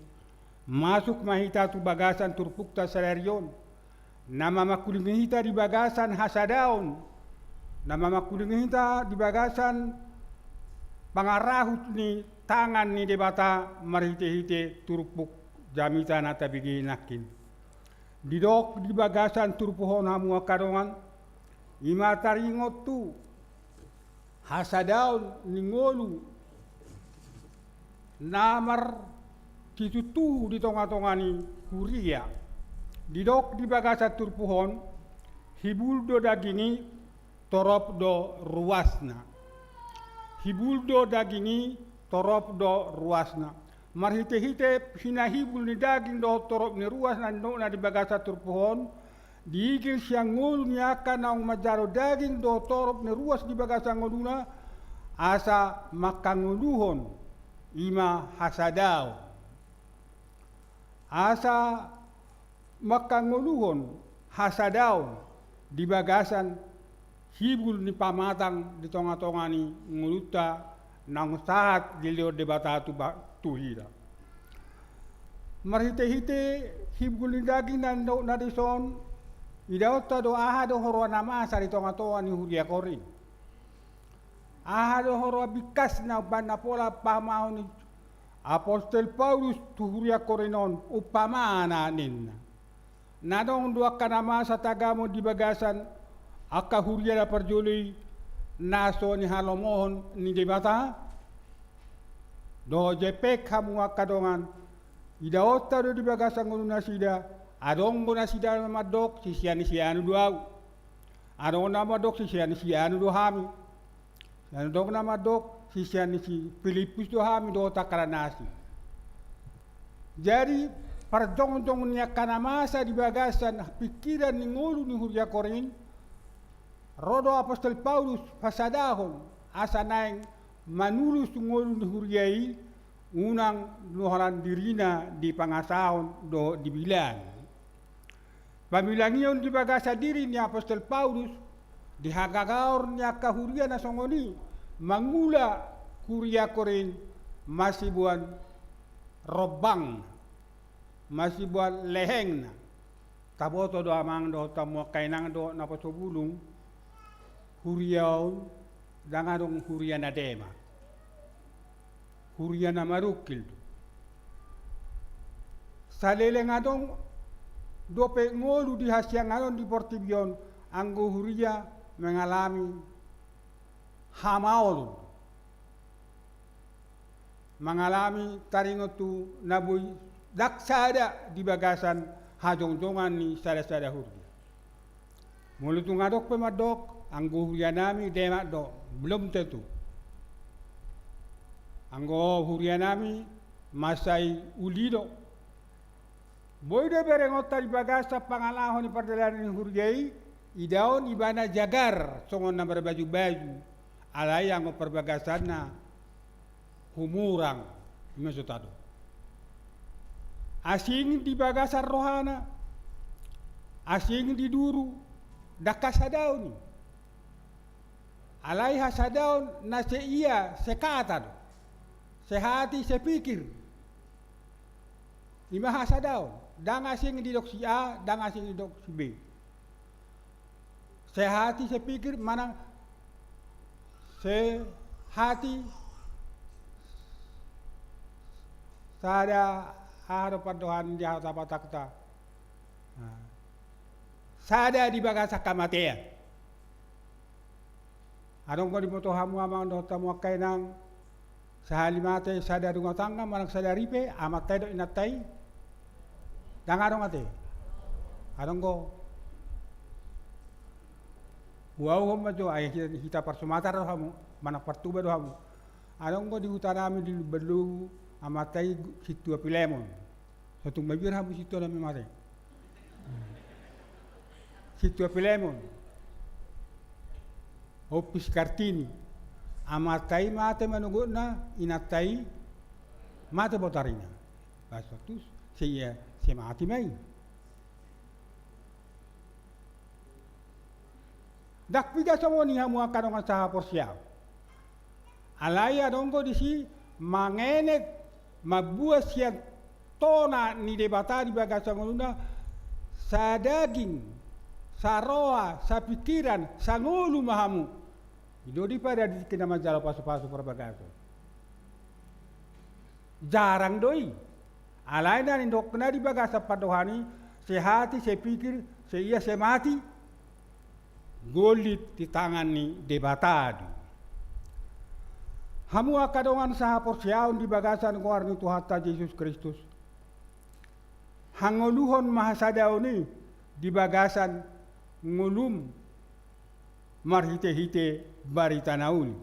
masuk ma hita tu bagasan turpukta sadari on, na mamangkulingi hita di bagasan hasadaon, na mamangkulingi hita di bagasan pangarahut ni tangan ni Debata marhitehite turpuk jamita na tabege nangkin. Didok di bagasan turpuk on, hamu angka dongan, i ma taringot tu hasadaon ni ngolu na marsituntuhu di tongatonga ni huria. Didok di bagasan turpuk on, hibul do daging i, torop do ruasna. Hibul do daging i, torop do ruasna. Marhitehite hinahibul ni daging dohot torop ni ruas na nidokna di bagasan turpuk on, diigil sian ngolu ni angka naung manjalo daging dohot torop ni ruas di bagasan ngoluna, asa mangkangoluhon, i ma hasadaon. Asa mangkangoluhon hasadaon di bagasan hibul ni pamatang di tongatonga ni ngolunta naung sahat dilehon Debata tu ba-, tu hita. Marhitehite hibul ni daging na nidokna dison, idaonta do aha do huroa na masa di tongatonga ni huria Korint. Aha do huroa bingkasna umbahen na pola pahamahon ni apostel Paulus tu huria Korint on, umpamana ninna. Na adong do angka na masa tagamon di bagasan angka huria na parjolo i na so nihalomohon ni Debata? Dohot je pe hamu angka dongan, idaonta do di bagasan ngolunasida, adong do nasida na mandok, sisean ni si anu do ahu. Adong na mandok, sisean ni si anu do hami. Adong na mandok, sisean ni si Pilippus do hami dohot angka na asing. Jadi, parjongjong ni angka na masa di bagasan pingkiran ni ngolu ni huria Korint, ro do apostel Paulus pasadahon asa naeng manulus ngolu ni huria i, unang nuaran dirina dipangasahon dohot dibilang. Pamilangion di bagasan diri ni apostel Paulus di hagagaon ni angka huria na songon i, mangula huria Korint masiboan rombang, masiboan lehengna. Taboto do amang dohot hamu angka inang dohot naposo bulung, huria on ndang adong huria na dema. huria na marungkil do. Saleleng adong dope ngolu di hasiangan on di portibi on, anggo huria mengalami hamaolon, mangalami taringot tu na boi ndang sada di bagasan hajongjongan ni sada-sada huria. Molo tung adong pe mandok, anggo huria nami Demak do, belum tentu. Anggo huria nami Mansai Uli do. Boi do berengonta di bagasan pangalaho ni pardalanan ni huria i, idaon ibana jagar songon na marbaju-baju, alai anggo parbagasanna humurang, ima so tado. Asing di bagasan rohana, asing di duru, ndang hasadaon i. Alai hasadaon na seia sekata do, sehati sepikir. Ima hasadaon, ndang asing didok si A, ndang asing didok si B. Sehati sepikir manang sehati sada, aha do pandohan di hata Batakta. Nah. Sada di bagasan hamatean. Adong do diboto hamu amang dohot hamu angka inang, sahali mate sada rumah tangga manang sada ripe, amanta i dohot inanta i? Ndang adong ate. Adong do. Huauhon ma jo, ai hita, hita parsumatera do hamu, manang partuba do hamu. Adong do di huta nami di Lumban Luwu, amanta i Sintua Pilemon. Satung mabiar hamu sintua nami mate. Sintua Pilemon. Hompis Kartini. Amanta i mate manogotna, inanta i mate botarina. Bah, satus, seia, semati ma i. Ndang piga songon i hamu angka dongan sahaporseaon. Alai adong do disi mangenet, mambuat sian tona ni Debata di bagasan ngoluna, sadaging, saroha, sapingkiran, sangolu ma hamu. I do dipadan di tingki na manjalo pasupasu parbagason. Jarang do i. Alai na nidokna di bagasan pandohan i, sehati, sepikir, seia, semati, gollit di tangan ni Debata do i. Hamu angka dongan sahaporseaon di bagasan goar ni Tuhanta Jesus Kristus. Hangoluhon ma hasadaon i di bagasan ngolum marhitehite barita na uli.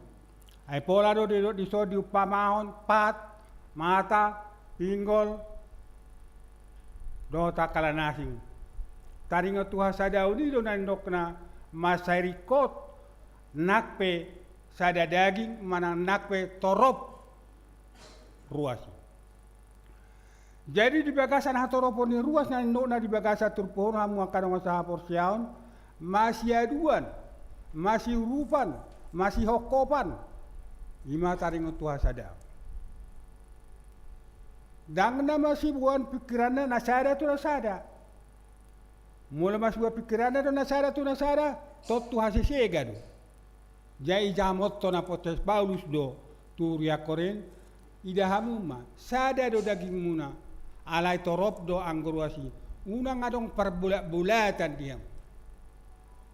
Ai pola do didok dison diumpamahon pat, mata, pinggol, dohot angka na asing. Taringot tu hasadaon i do na nidokna, mansai ringkot nang pe sada daging manang nang pe torop ruas i. Jadi di bagasan hatoropon ni ruas na nidokna di bagasan turpuk on, hamu angka dongan sahaporseaon, masiaduan, masiurupan, masihongkopan, ima taringot tu hasadaon. Ndang na masiboan pingkiranna na sada tu na sada. Molo masiboan pingkiranna do na sada tu na sada, tontu hasesega do. Jadi jamothon apostel Paulus do tu huria Korint, ida hamu ma, sada do dagingmuna, alai torop do anggo ruas i, unang adong parbolatbolatan di hamu.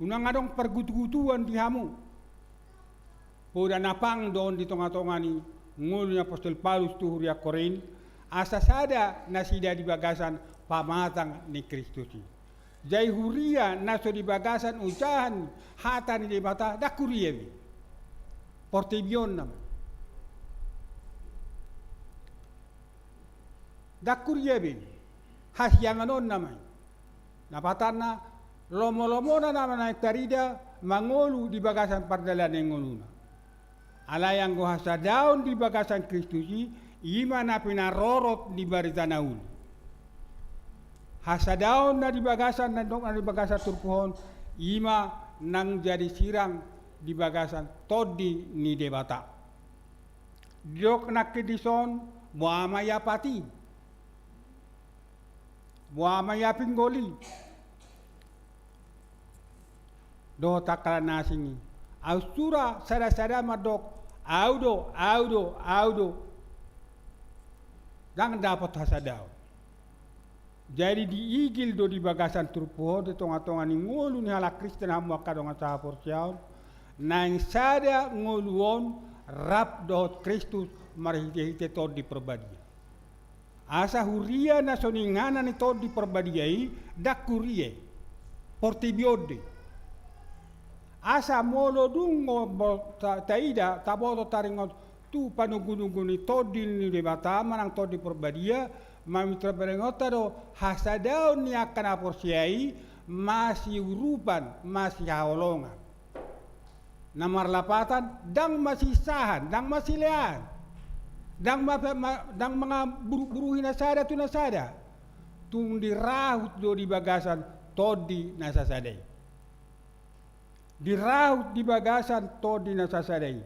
Unang adong pargutugutuan di hamu. Poda na pang do on di tongatonga ni ngolu ni apostel Paulus tu huria Korint, asa sada nasida di bagasan pamatang ni Kristus i. Jadi huria na so di bagasan ojahan hata ni Debata, ndang huria be. Portibi on nama. Ndang huria be. Hasiangan on nama i. Na patanna, lomolomona nama na tarida mangolu di bagasan pardalanan ni ngoluna. Alai anggo hasadaon di bagasan Kristus i, ima na pinarorot ni barita na uli. Hasadaon na di bagasan, na nidok na di bagasan turpuk on, ima nang jadi sirang di bagasan Tondi ni Debata. Didok nangkin dison, boha ma ia pat i. Boha ma ia pinggol i. Dohot angka na asing i. Aut sura sadasada mandok, au do, au do, au do. ndang dapot hasadaon. Jadi diigil do di bagasan turpuk on, di tonga-tonga ni ngolu ni halak Kristen, hamu angka dongan sahaporseaon, naeng sada ngolu on rap dohot Kristus marhite-hite Tondi Parbadia. Asa huria na so niinganan ni Tondi Parbadia i ndang huria i, portibi on do i. Asa molo dung bo-, ta-, taida, taboto, taringot tu panunggu-nunggu ni Tondi ni Debata manang Tondi Parbadia, mamitra berengonta do hasadaon ni angka na porsea i masiurupan, masihaholongan. Na marlapatan, ndang masisahan, ndang masilean, ndang ma-, ma-, ndang mangaburu-buruhi na sada tu na sada. Tung dirahut do di bagasan Tondi na sasada i. Dirahut di bagasan Tondi na sasada i.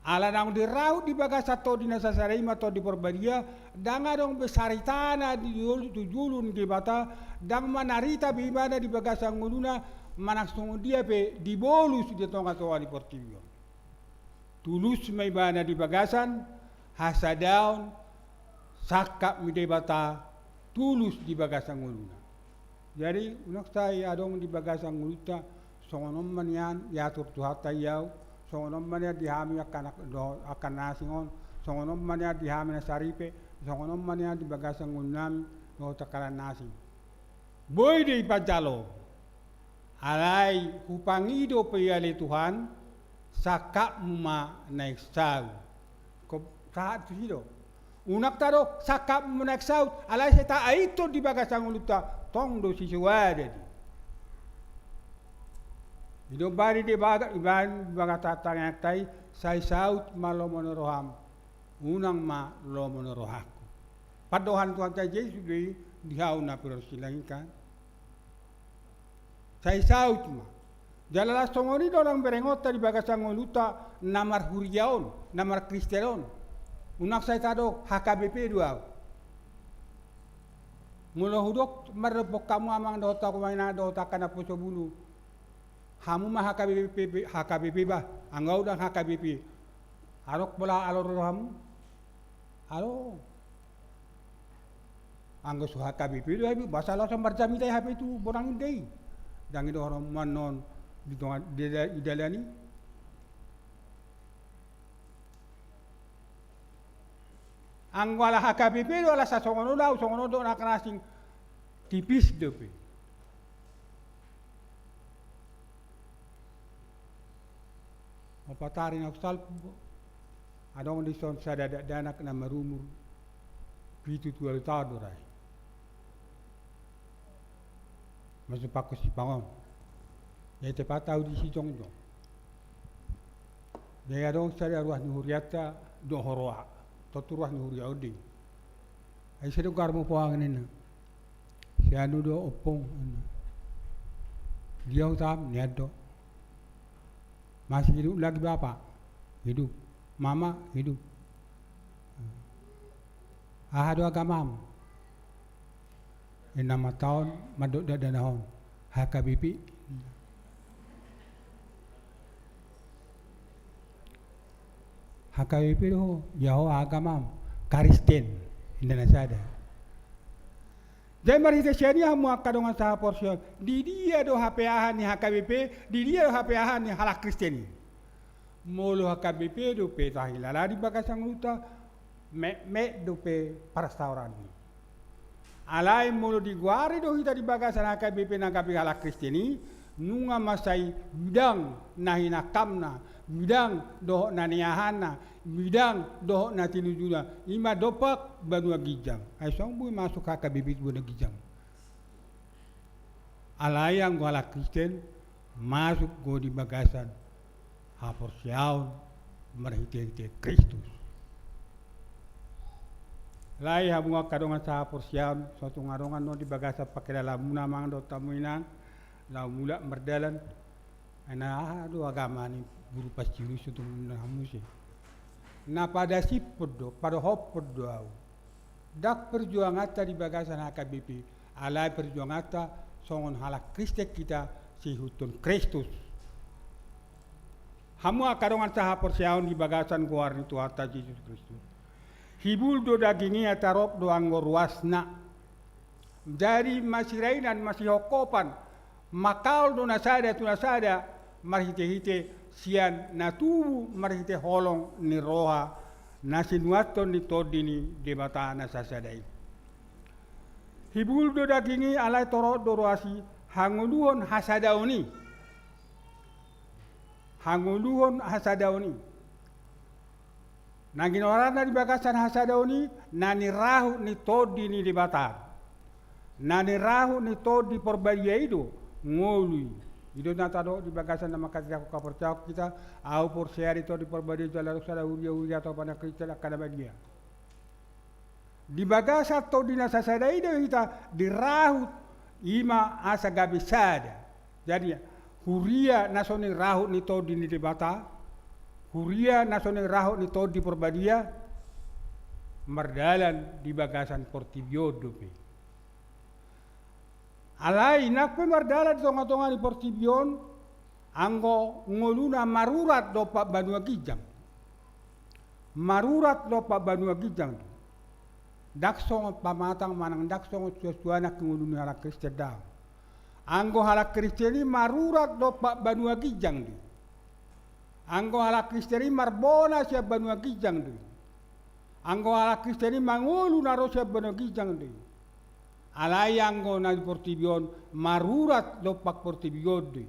Ala naung dirahut di bagasan Tondi na sasada i ma Tondi Parbadia, ndang adong be saritana di jol-, tu jolo ni Debata, ndang manarita be ibana di bagasan ngoluna, manang songon dia pe dibolus di tonga-tonga ni portibi on. Tulus ma ibana di bagasan hasadaon, sangkap ni Debata, tulus di bagasan ngoluna. Jadi, unang sai adong di bagasan ngolunta, songon on ma nian diatur Tuhanta i au, songon on ma nian di hami angka na-, do-, angka na asing on, songon on ma nian di hami na saripe, songon on ma nian di bagasan ngolunami dohot angka na asing. Boi do i panjalo. Alai hupangido pe i ale Tuhan, sangkapmu ma naeng saut. Ko-, sahat tusi do. Unang tadok sangkapmu ma naeng saut, alai sai taingot di bagasan ngolunta, tong do sisoada do i. I do bani di baga-, i bani di bagasan tangiangta i, sai saut ma lomo ni roham, unang ma lomo ni rohangku. Pandohan Tuhanta Jesus do i di hau na pinarsilang i kan. Sai saut ma. Jala laos songon i do nang berengonta di bagasan ngolunta na marhuria on, na markristen on. Unang sai tadok H K B P do au. Molo hudok mardophon hamu amang dohot ahu ma inang dohot angka na poso bulu. Hamu ma H K B P, H K B P bah, anggo au ndang H K B P. Adong pola alo ro hamu? Alo. Anggo so H K B P do hape, boasa laos marjamita i hape tu bonang inda i? Ndang i dohonon hamu annon di tonga, di da-, di dalan i. Anggo ala H K B P do, ala sasongon on do au, songon on do na asing, tipis dope. Opat ari na salpu, adong dison sada dakdanak na marumur pitu tu ualu taon do ra i. Masuk pangkos sipang on. Jadi tepat au disi jongjong. Jadi adong sada ruas ni hurianta dohot roha. Tontu ruas ni huria on do i. Ai sai do garmu poang ninna. Si anu do ompung ninna. Dia hutam nian do. Masih hidup lagi Bapak? Hidup. Mama? Hidup. Aha do agamam? Inna ma taon mandok dakdanak on H K B P. H K B P do ho, ya ho agamam? Kristen. Inna na sada. Jadi marhite sian i hamu angka dongan sahaporseaon, di dia do hapeahan ni H K B P, di dia do hapeahan ni halak Kristen i? Molo H K B P dope tahilala di bagasan ngolunta, metmet dope parsaoran i. Alai molo digoari do hita di bagasan H K B P na gabe halak Kristen i, nunga ma sai bidang na hinangkapna, bidang dohot na niahanna, bidang dohot na tinujuna, i ma dompak banua ginjang. Ai songon boi masuk H K B P tu banua ginjang. Alai anggo halak Kristen masuk do di bagasan haporseaon marhite-hite Kristus. Alai hamu angka dongan sahaporseaon, so tung adong annon di bagasan pangkilalamuna amang dohot hamu inang, laho mulak mardalan. Ai na aha do agama ni guru Pancius tu muna muse? Na padasiphon do, padohophon do au. Ndang perjuanganta di bagasan H K B P, alai perjuanganta songon halak Kristen hita siihuthon Kristus. Hamu angka dongan sahaporseaon di bagasan goar ni Tuhanta Jesus Kristus. Hibul do daging i, aek torop do anggo ruasna. Jadi masirainan, masihongkopan, mangkaol do na sada tu na sada marhitehite sian na tubu marhite holong ni roha na sinuanhon ni Tondi ni Debata na sasada i. Hibul do daging i, alai torop do ruas i, hangoluhon hasadaon i. Hangoluhon hasadaon i. Na ginoaranna di bagasan hasadaon i, na nirahut ni Tondi ni Debata, na nirahut ni Tondi Porbadia i do ngolu i. I do na tadok di bagasan na mangkatitahon haporseaon hita, ahu porsea di Tondi Porbadia jala ro sada huria-huria atau panakristen angka na badia. Di bagasan Tondi na sasada i do hita dirahut, i ma asa gabe sada. Jadi, huria na so nirahut ni Tondi ni Debata, huria na so nirahut ni Tondi Porbadia, mardalan di bagasan portibi on dope. Alai nang pe mardalan di tonga-tonga ni portibi on, anggo ngoluna marurat dompak banua ginjang. Marurat dompak banua ginjang do. Ndang songon pamatang manang ndang songon suan-suanan ngolu ni halak Kristen, daong. Anggo halak Kristen i marurat dompak banua ginjang do. Anggo halak Kristen i marbona sian banua ginjang do. Anggo halak Kristen i mangolu na ro sian banua ginjang do. Alai anggo na di portibi on marurat dompak portibi on do.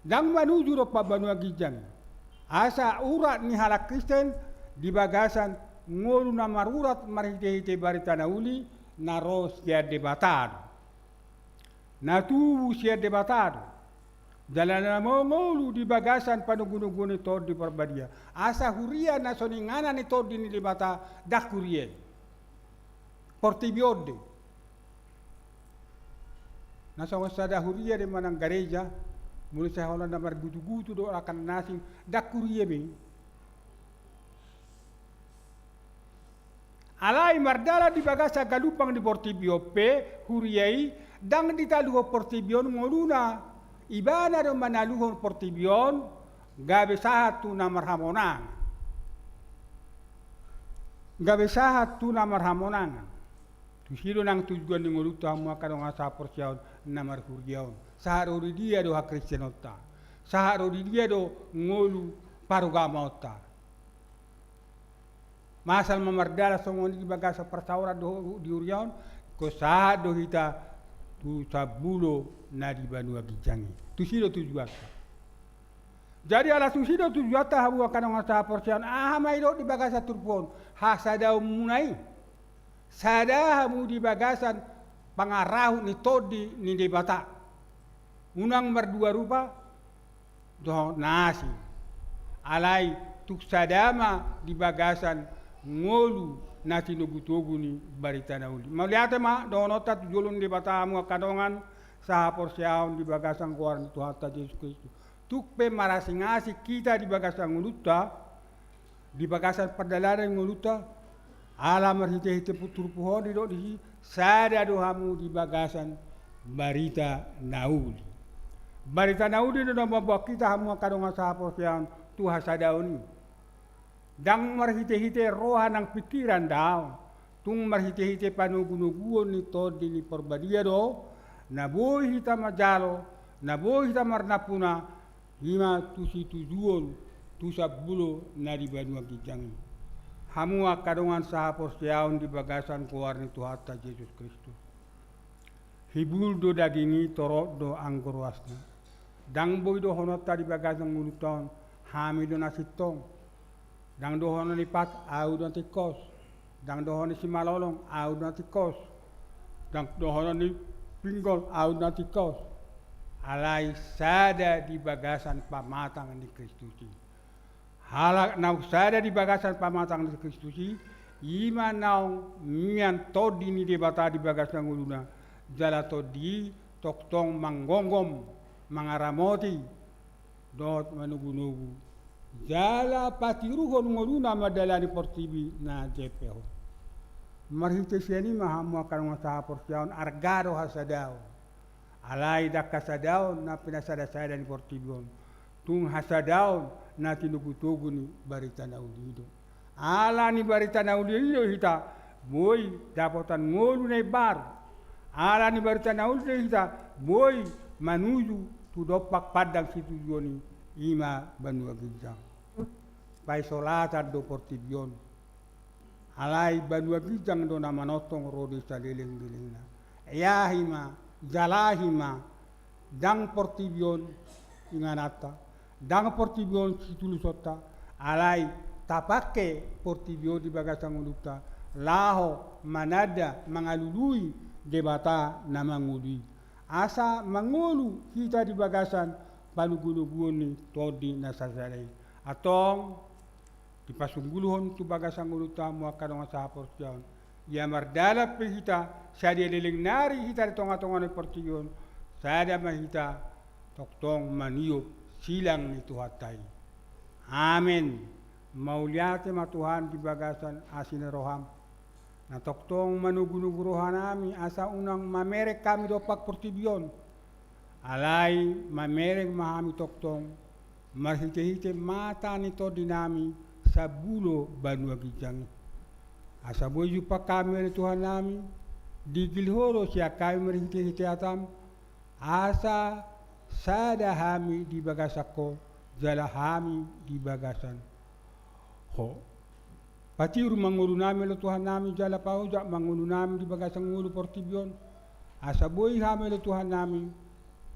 Ndang manuju dompak banua ginjang. Asa urat ni halak Kristen di bagasan ngolu na marurat marhite-hite barita na uli na ro sian Debata do. Na tubu sian Debata do. Jala na mangolu di bagasan panogu-noguon ni Tondi Porbadia. Asa huria na so inganan ni Tondi ni Debata ndang huria i. Portibi on do i. Na songon sada huria do i manang gareja, molo sai holan na margutu-gutu do rakan na asing, ndang huria be i. Alai mardalan di bagasan galumbang di portibi on pe huria i, ndang ditaluhon portibi on ngoluna, ibana do manaluhon portibi on, gabe sahat tu na marhamonangan. Gabe sahat tu na marhamonangan. Tusi do nang tujuan ni ngolunta hamu angka dongan sahaporseaon na marhuria on. Sahat ro di dia do hakristenonta? Sahat ro di dia do ngolu parugamaonta? Masa ma mardalan songon i di bagasan parsaoran dohot di huria on, ingkon sahat do hita tu sambulo na di banua ginjang i. Tusi do tujuanta. Jadi ala tusi do tujuanta hamu angka dongan sahaporseaon, aha ma didok di bagasan turpuk on? Hasadaonmuna i. Sada hamu di bagasan pangarahut ni Tondi ni Debata. Unang mardua rupa dohot na asing. Alai tung sada ma di bagasan ngolu na tinogu-togu ni barita na uli. Mauliate ma dohononta tu jolo ni Debata hamu angka dongan sahaporseaon di bagasan goar ni Tuhanta Jesus Kristus. Tung pe marasing-asing hita di bagasan ngolunta, di bagasan pardalanan ni ngolunta, ala marhite-hite turpuk on didok disi, sada do hamu di bagasan barita na uli. Barita na uli do na mamboan hita hamu angka dongan sahaporseaon tu hasadaon i. Ndang marhite-hite roha nang pingkiran daong, tung marhite-hite panogu-noguon ni Tondi ni Porbadia do na boi hita manjalo, na boi hita marnampuna, i ma tu situjuon, tu sambulo na di banua ginjang i. Hamu angka dongan sahaporseaon di bagasan goar ni Tuhanta Jesus Kristus. Hibul do daging i, torop do anggo ruasna. Ndang boi dohononta di bagasan ngolunta on, hami do na sintong. Ndang dohonon ni pat, ahu do na tingkos. Ndang dohonon ni simalolong, ahu do na tingkos. Ndang dohonon ni pinggol, ahu do na tingkos. Alai sada di bagasan pamatang ni Kristus i. Halak naung sada di bagasan pamatang ni Kristus i, i ma naung mian Tondi ni Debata di bagasan ngoluna, jala Tondi i tongtong manggomgom, mangaramoti dohot manogu-nogu, jala patiruhon ngoluna mandalani portibi na jempek on. Marhite sian i ma hamu angka dongan sahaporseaon, arga do hasadaon. Alai ndang hasadaon na pinasada-sada ni portibi on, tung hasadaon na tinogu-togu ni barita na uli i do. Ala ni barita na uli i do hita boi dapotan ngolu na imbaru. Ala ni barita na uli do hita boi manuju tu dompak pandang situjuon i, i ma banua ginjang. Paisolatan do portibi on. Alai banua ginjang do na manongtong ro di saleleng-lelengna. Eahi ma, jalahi ma, ndang portibi on ingananta, ndang portibi on situlusonta, alai tapangke portibi on di bagasan ngolunta, laho mananda mangalului Debata na mangolu i. Asa mangolu hita di bagasan panogunoguon ni Tondi na sasada i. Antong, dipasunggulhon tu bagasan ngolunta hamu angka dongan sahaporseaon. Ia mardalan pe hita sadia leleng nari hita di tongatonga ni portibi on, sada ma hita tongtong maniop silang ni Tuhanta i. Amen. Mauliate ma Tuhan di bagasan asi ni roham, na tongtong manogunogu rohanami asa unang mamereng hami dompak portibi on. Alai mamereng ma hami tongtong marhitehite mata ni tondinami sambulo banua ginjang i. Asa boi jumpang hami ale Tuhannami, digil Ho do sian hami marhitehite hatam, asa sada hami di bagasan Ho, jala hami di bagasan Ho. Patiur ma ngolunami ale Tuhannami, jala paojak ma ngolunami di bagasan ngolu portibi on, asa boi hami ale Tuhannami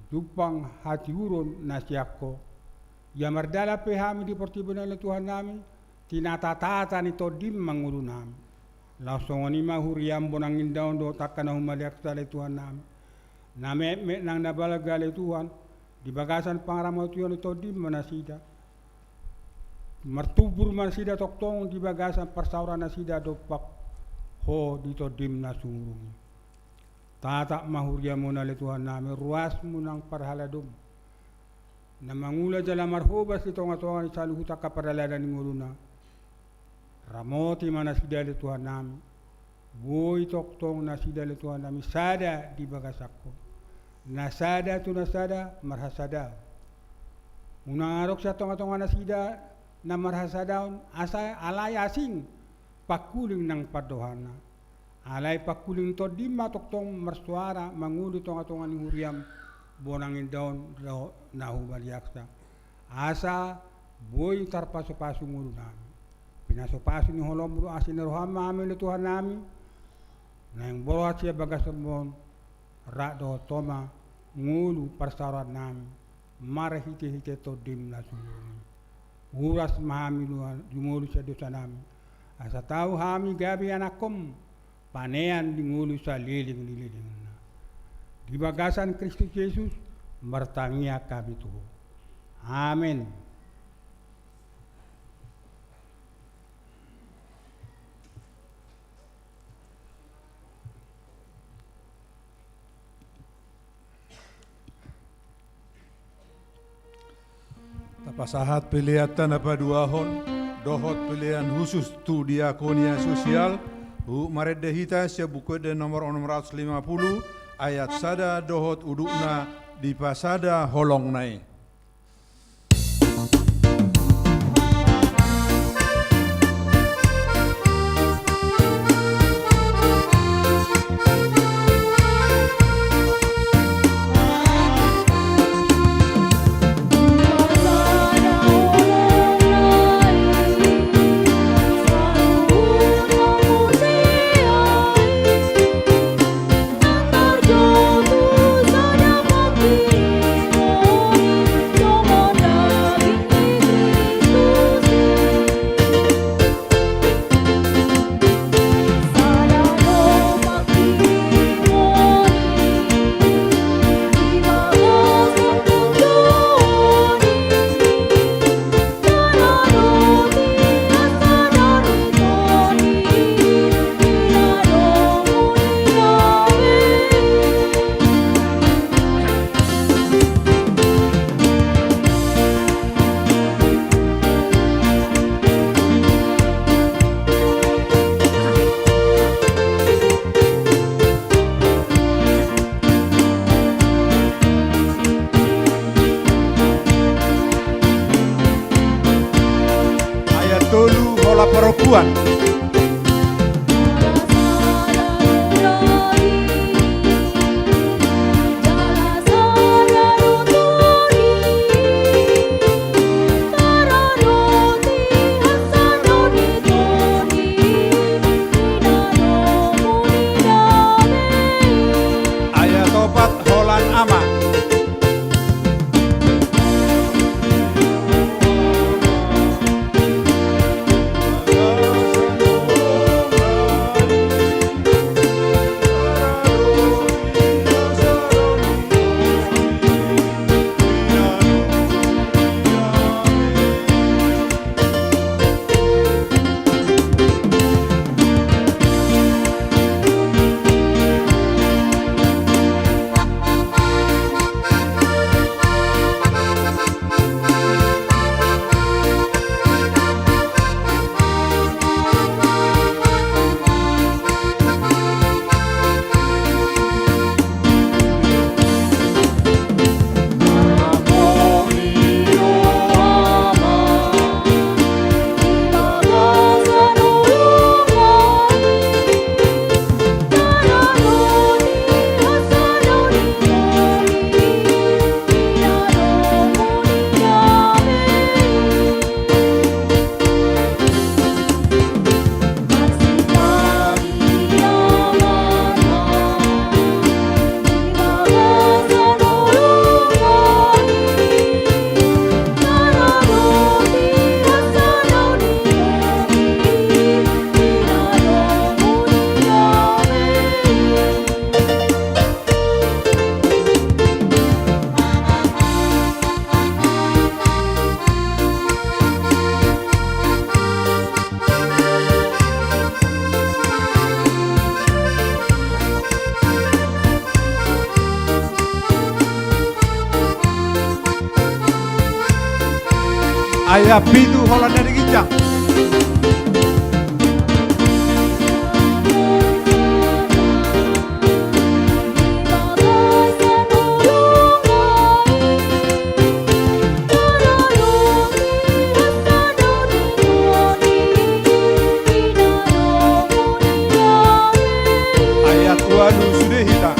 jumpang hatiuron na sian Ho. Ia mardalan pe hami di portibi on ale Tuhannami, tinatatata ni Tondim ma ngolunami. Laos songon i ma huriam bonang indaon dohot angka na humaliangsa ale Tuhannami. Na metmet nang na balga ale Tuhan, di bagasan pangaramotion ni Tondim ma nasida. Martumbur ma nasida tongtong di bagasan parsaoran nasida dompak Ho di Tondim na sumurung i. Tatap ma huriam on ale Tuhannami, ruasmu nang parhaladom, na mangula jala marhobas di tongatonga ni saluhut angka pardalanan ni ngoluna. Ramoti ma nasida ale Tuhannami. Boi tongtong nasida ale Tuhannami sada di bagasan Ho. Na sada tu na sada marhasadaon. Unang adong sian tongatonga nasida na marhasadaon, asa alai asing pangkuling nang pandohanna. Alai pangkuling Tondim ma tongtong marsoara mangolu di tongatonga ni huriam bonang indaon dohot na humaliangsa. Asa boi tarpasupasu ngolunami. Pinasupasu ni holongmu dohot asi ni roham ma hami ale Tuhannami, naeng borhat sian bagasan on, rap dohot Ho ma ngolu parsaorannami marhitehite Tondim na sumurung i. Uras ma hami jumolo sian dosanami, asa tau hami gabe anakhom, panean di ngolu saleleng ni lelengna. Di bagasan Kristus Jesus martangiang hami tu Ho. Amen. Tapasahat pelean na paduahon dohot pelean khusus tu diakonia sosial, huhut marende hita sian Buku Ende nomor onom ratus lima puluh, ayat sada dohot udutna, dipasada holongna i. Rokuan. Ayat opat, holan ama. Ayat pitu, holan na di ginjang. Ayat ualu, sude hita.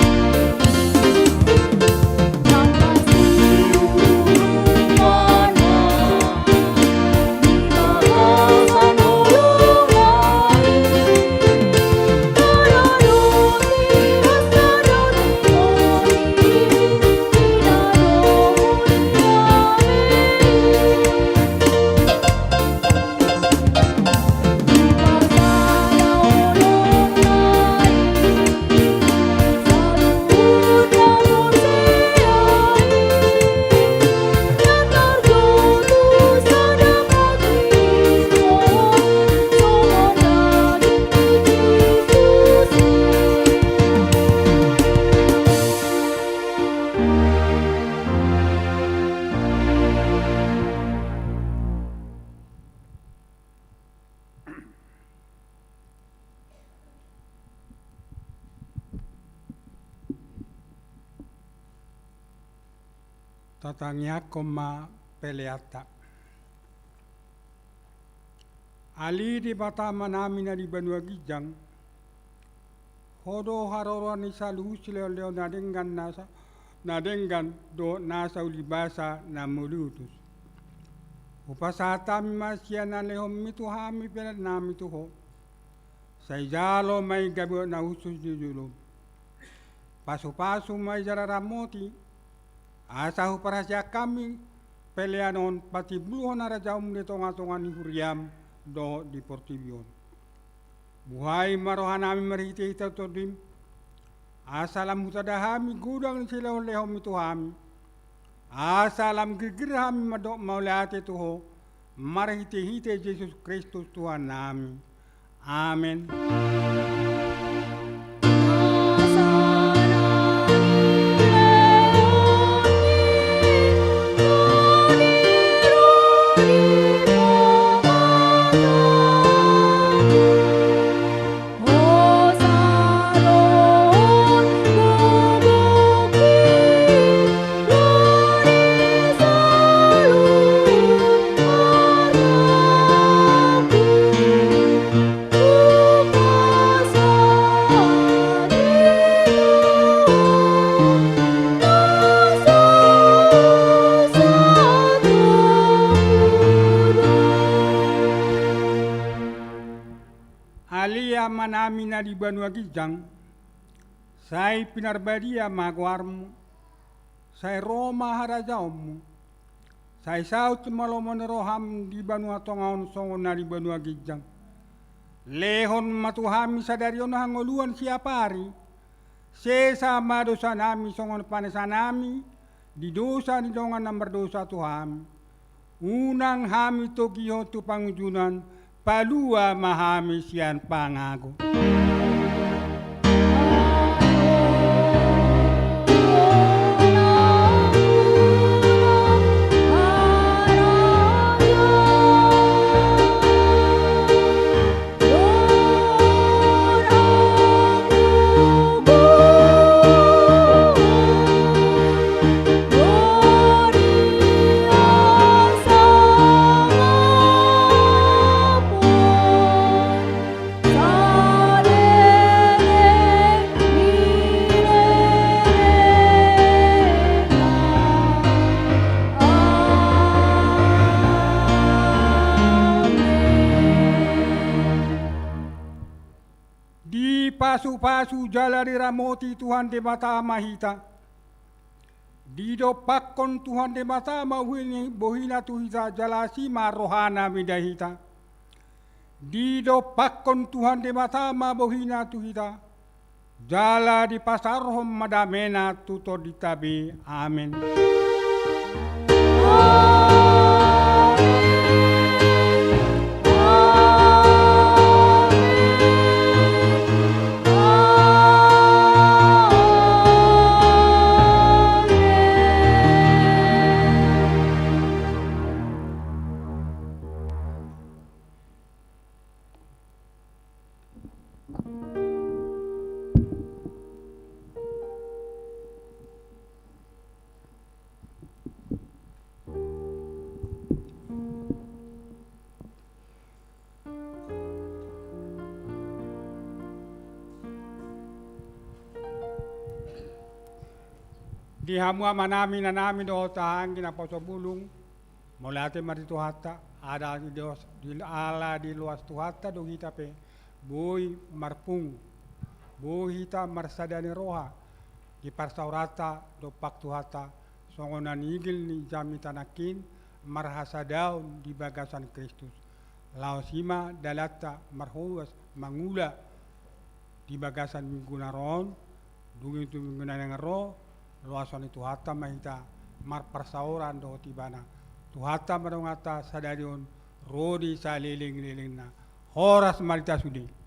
Tatangiangkon ma peleanta. Ale Debata Amanami na di banua ginjang, Ho do haroroan ni saluhut silehonlehon na denggan nasa, na denggan dohot nasa ulibasa na mauliutus. Hupasahat hami ma sian na lehonmi tu hami pelean nami tu Ho. Sai jalo ma i gabe na hushus di jolomi. Pasupasu ma i jala ramoti, asa huparhaseang hami pelean on patimbulhon harajaonmu di tongatonga ni huriam dohot di portibi on. Buhai ma rohanami marhitehite Tondim, asa lam hutanda hami godang ni silehonlehonmi tu hami, asa lam girgir hami mandok mauliate tu Ho, marhitehite Jesus Kristus Tuhannami. Amen. Hami na di banua ginjang, sai pinarbadia ma goarmu, sai ro ma harajaonmu, sai saut ma lomo ni roham di banua tonga on songon na di banua ginjang. Lehon ma tu hami sadari on hangoluan siapari, sesa ma dosanami songon panesanami di dosa ni dongan na mardosa tu hami. Unang hami togihon tu pangunjunan, palua ma hami sian pangago. Dipasupasu jala diramoti Tuhan Debata ma hita. Didompakkon Tuhan Debata ma bohi-, bohina tu hita, jala asi ma rohana mida hita. Didompakkon Tuhan Debata ma bohina tu hita, jala dipasaorhon ma damena tu tondinta be. Amen. Di hamu amanami, inanami dohot haha anggi naposobulung, mauliate ma di Tuhanta, ala di loas, di, ala diloas Tuhanta do hita pe, boi marpungu, boi hita marsada ni roha, di parsaoranta dompak Tuhanta, songon na niigil ni jamita nangkin, marhasadaon di bagasan Kristus. Laos i ma dalanta marhoas mangula di bagasan minggu na ro on, dung i tu minggu na naeng ro, loason ni Tuhanta ma hita marparsaoran dohot Ibana. Tuhanta ma donganta sadari on, ro di salelenglelengna. Horas ma di hita sude.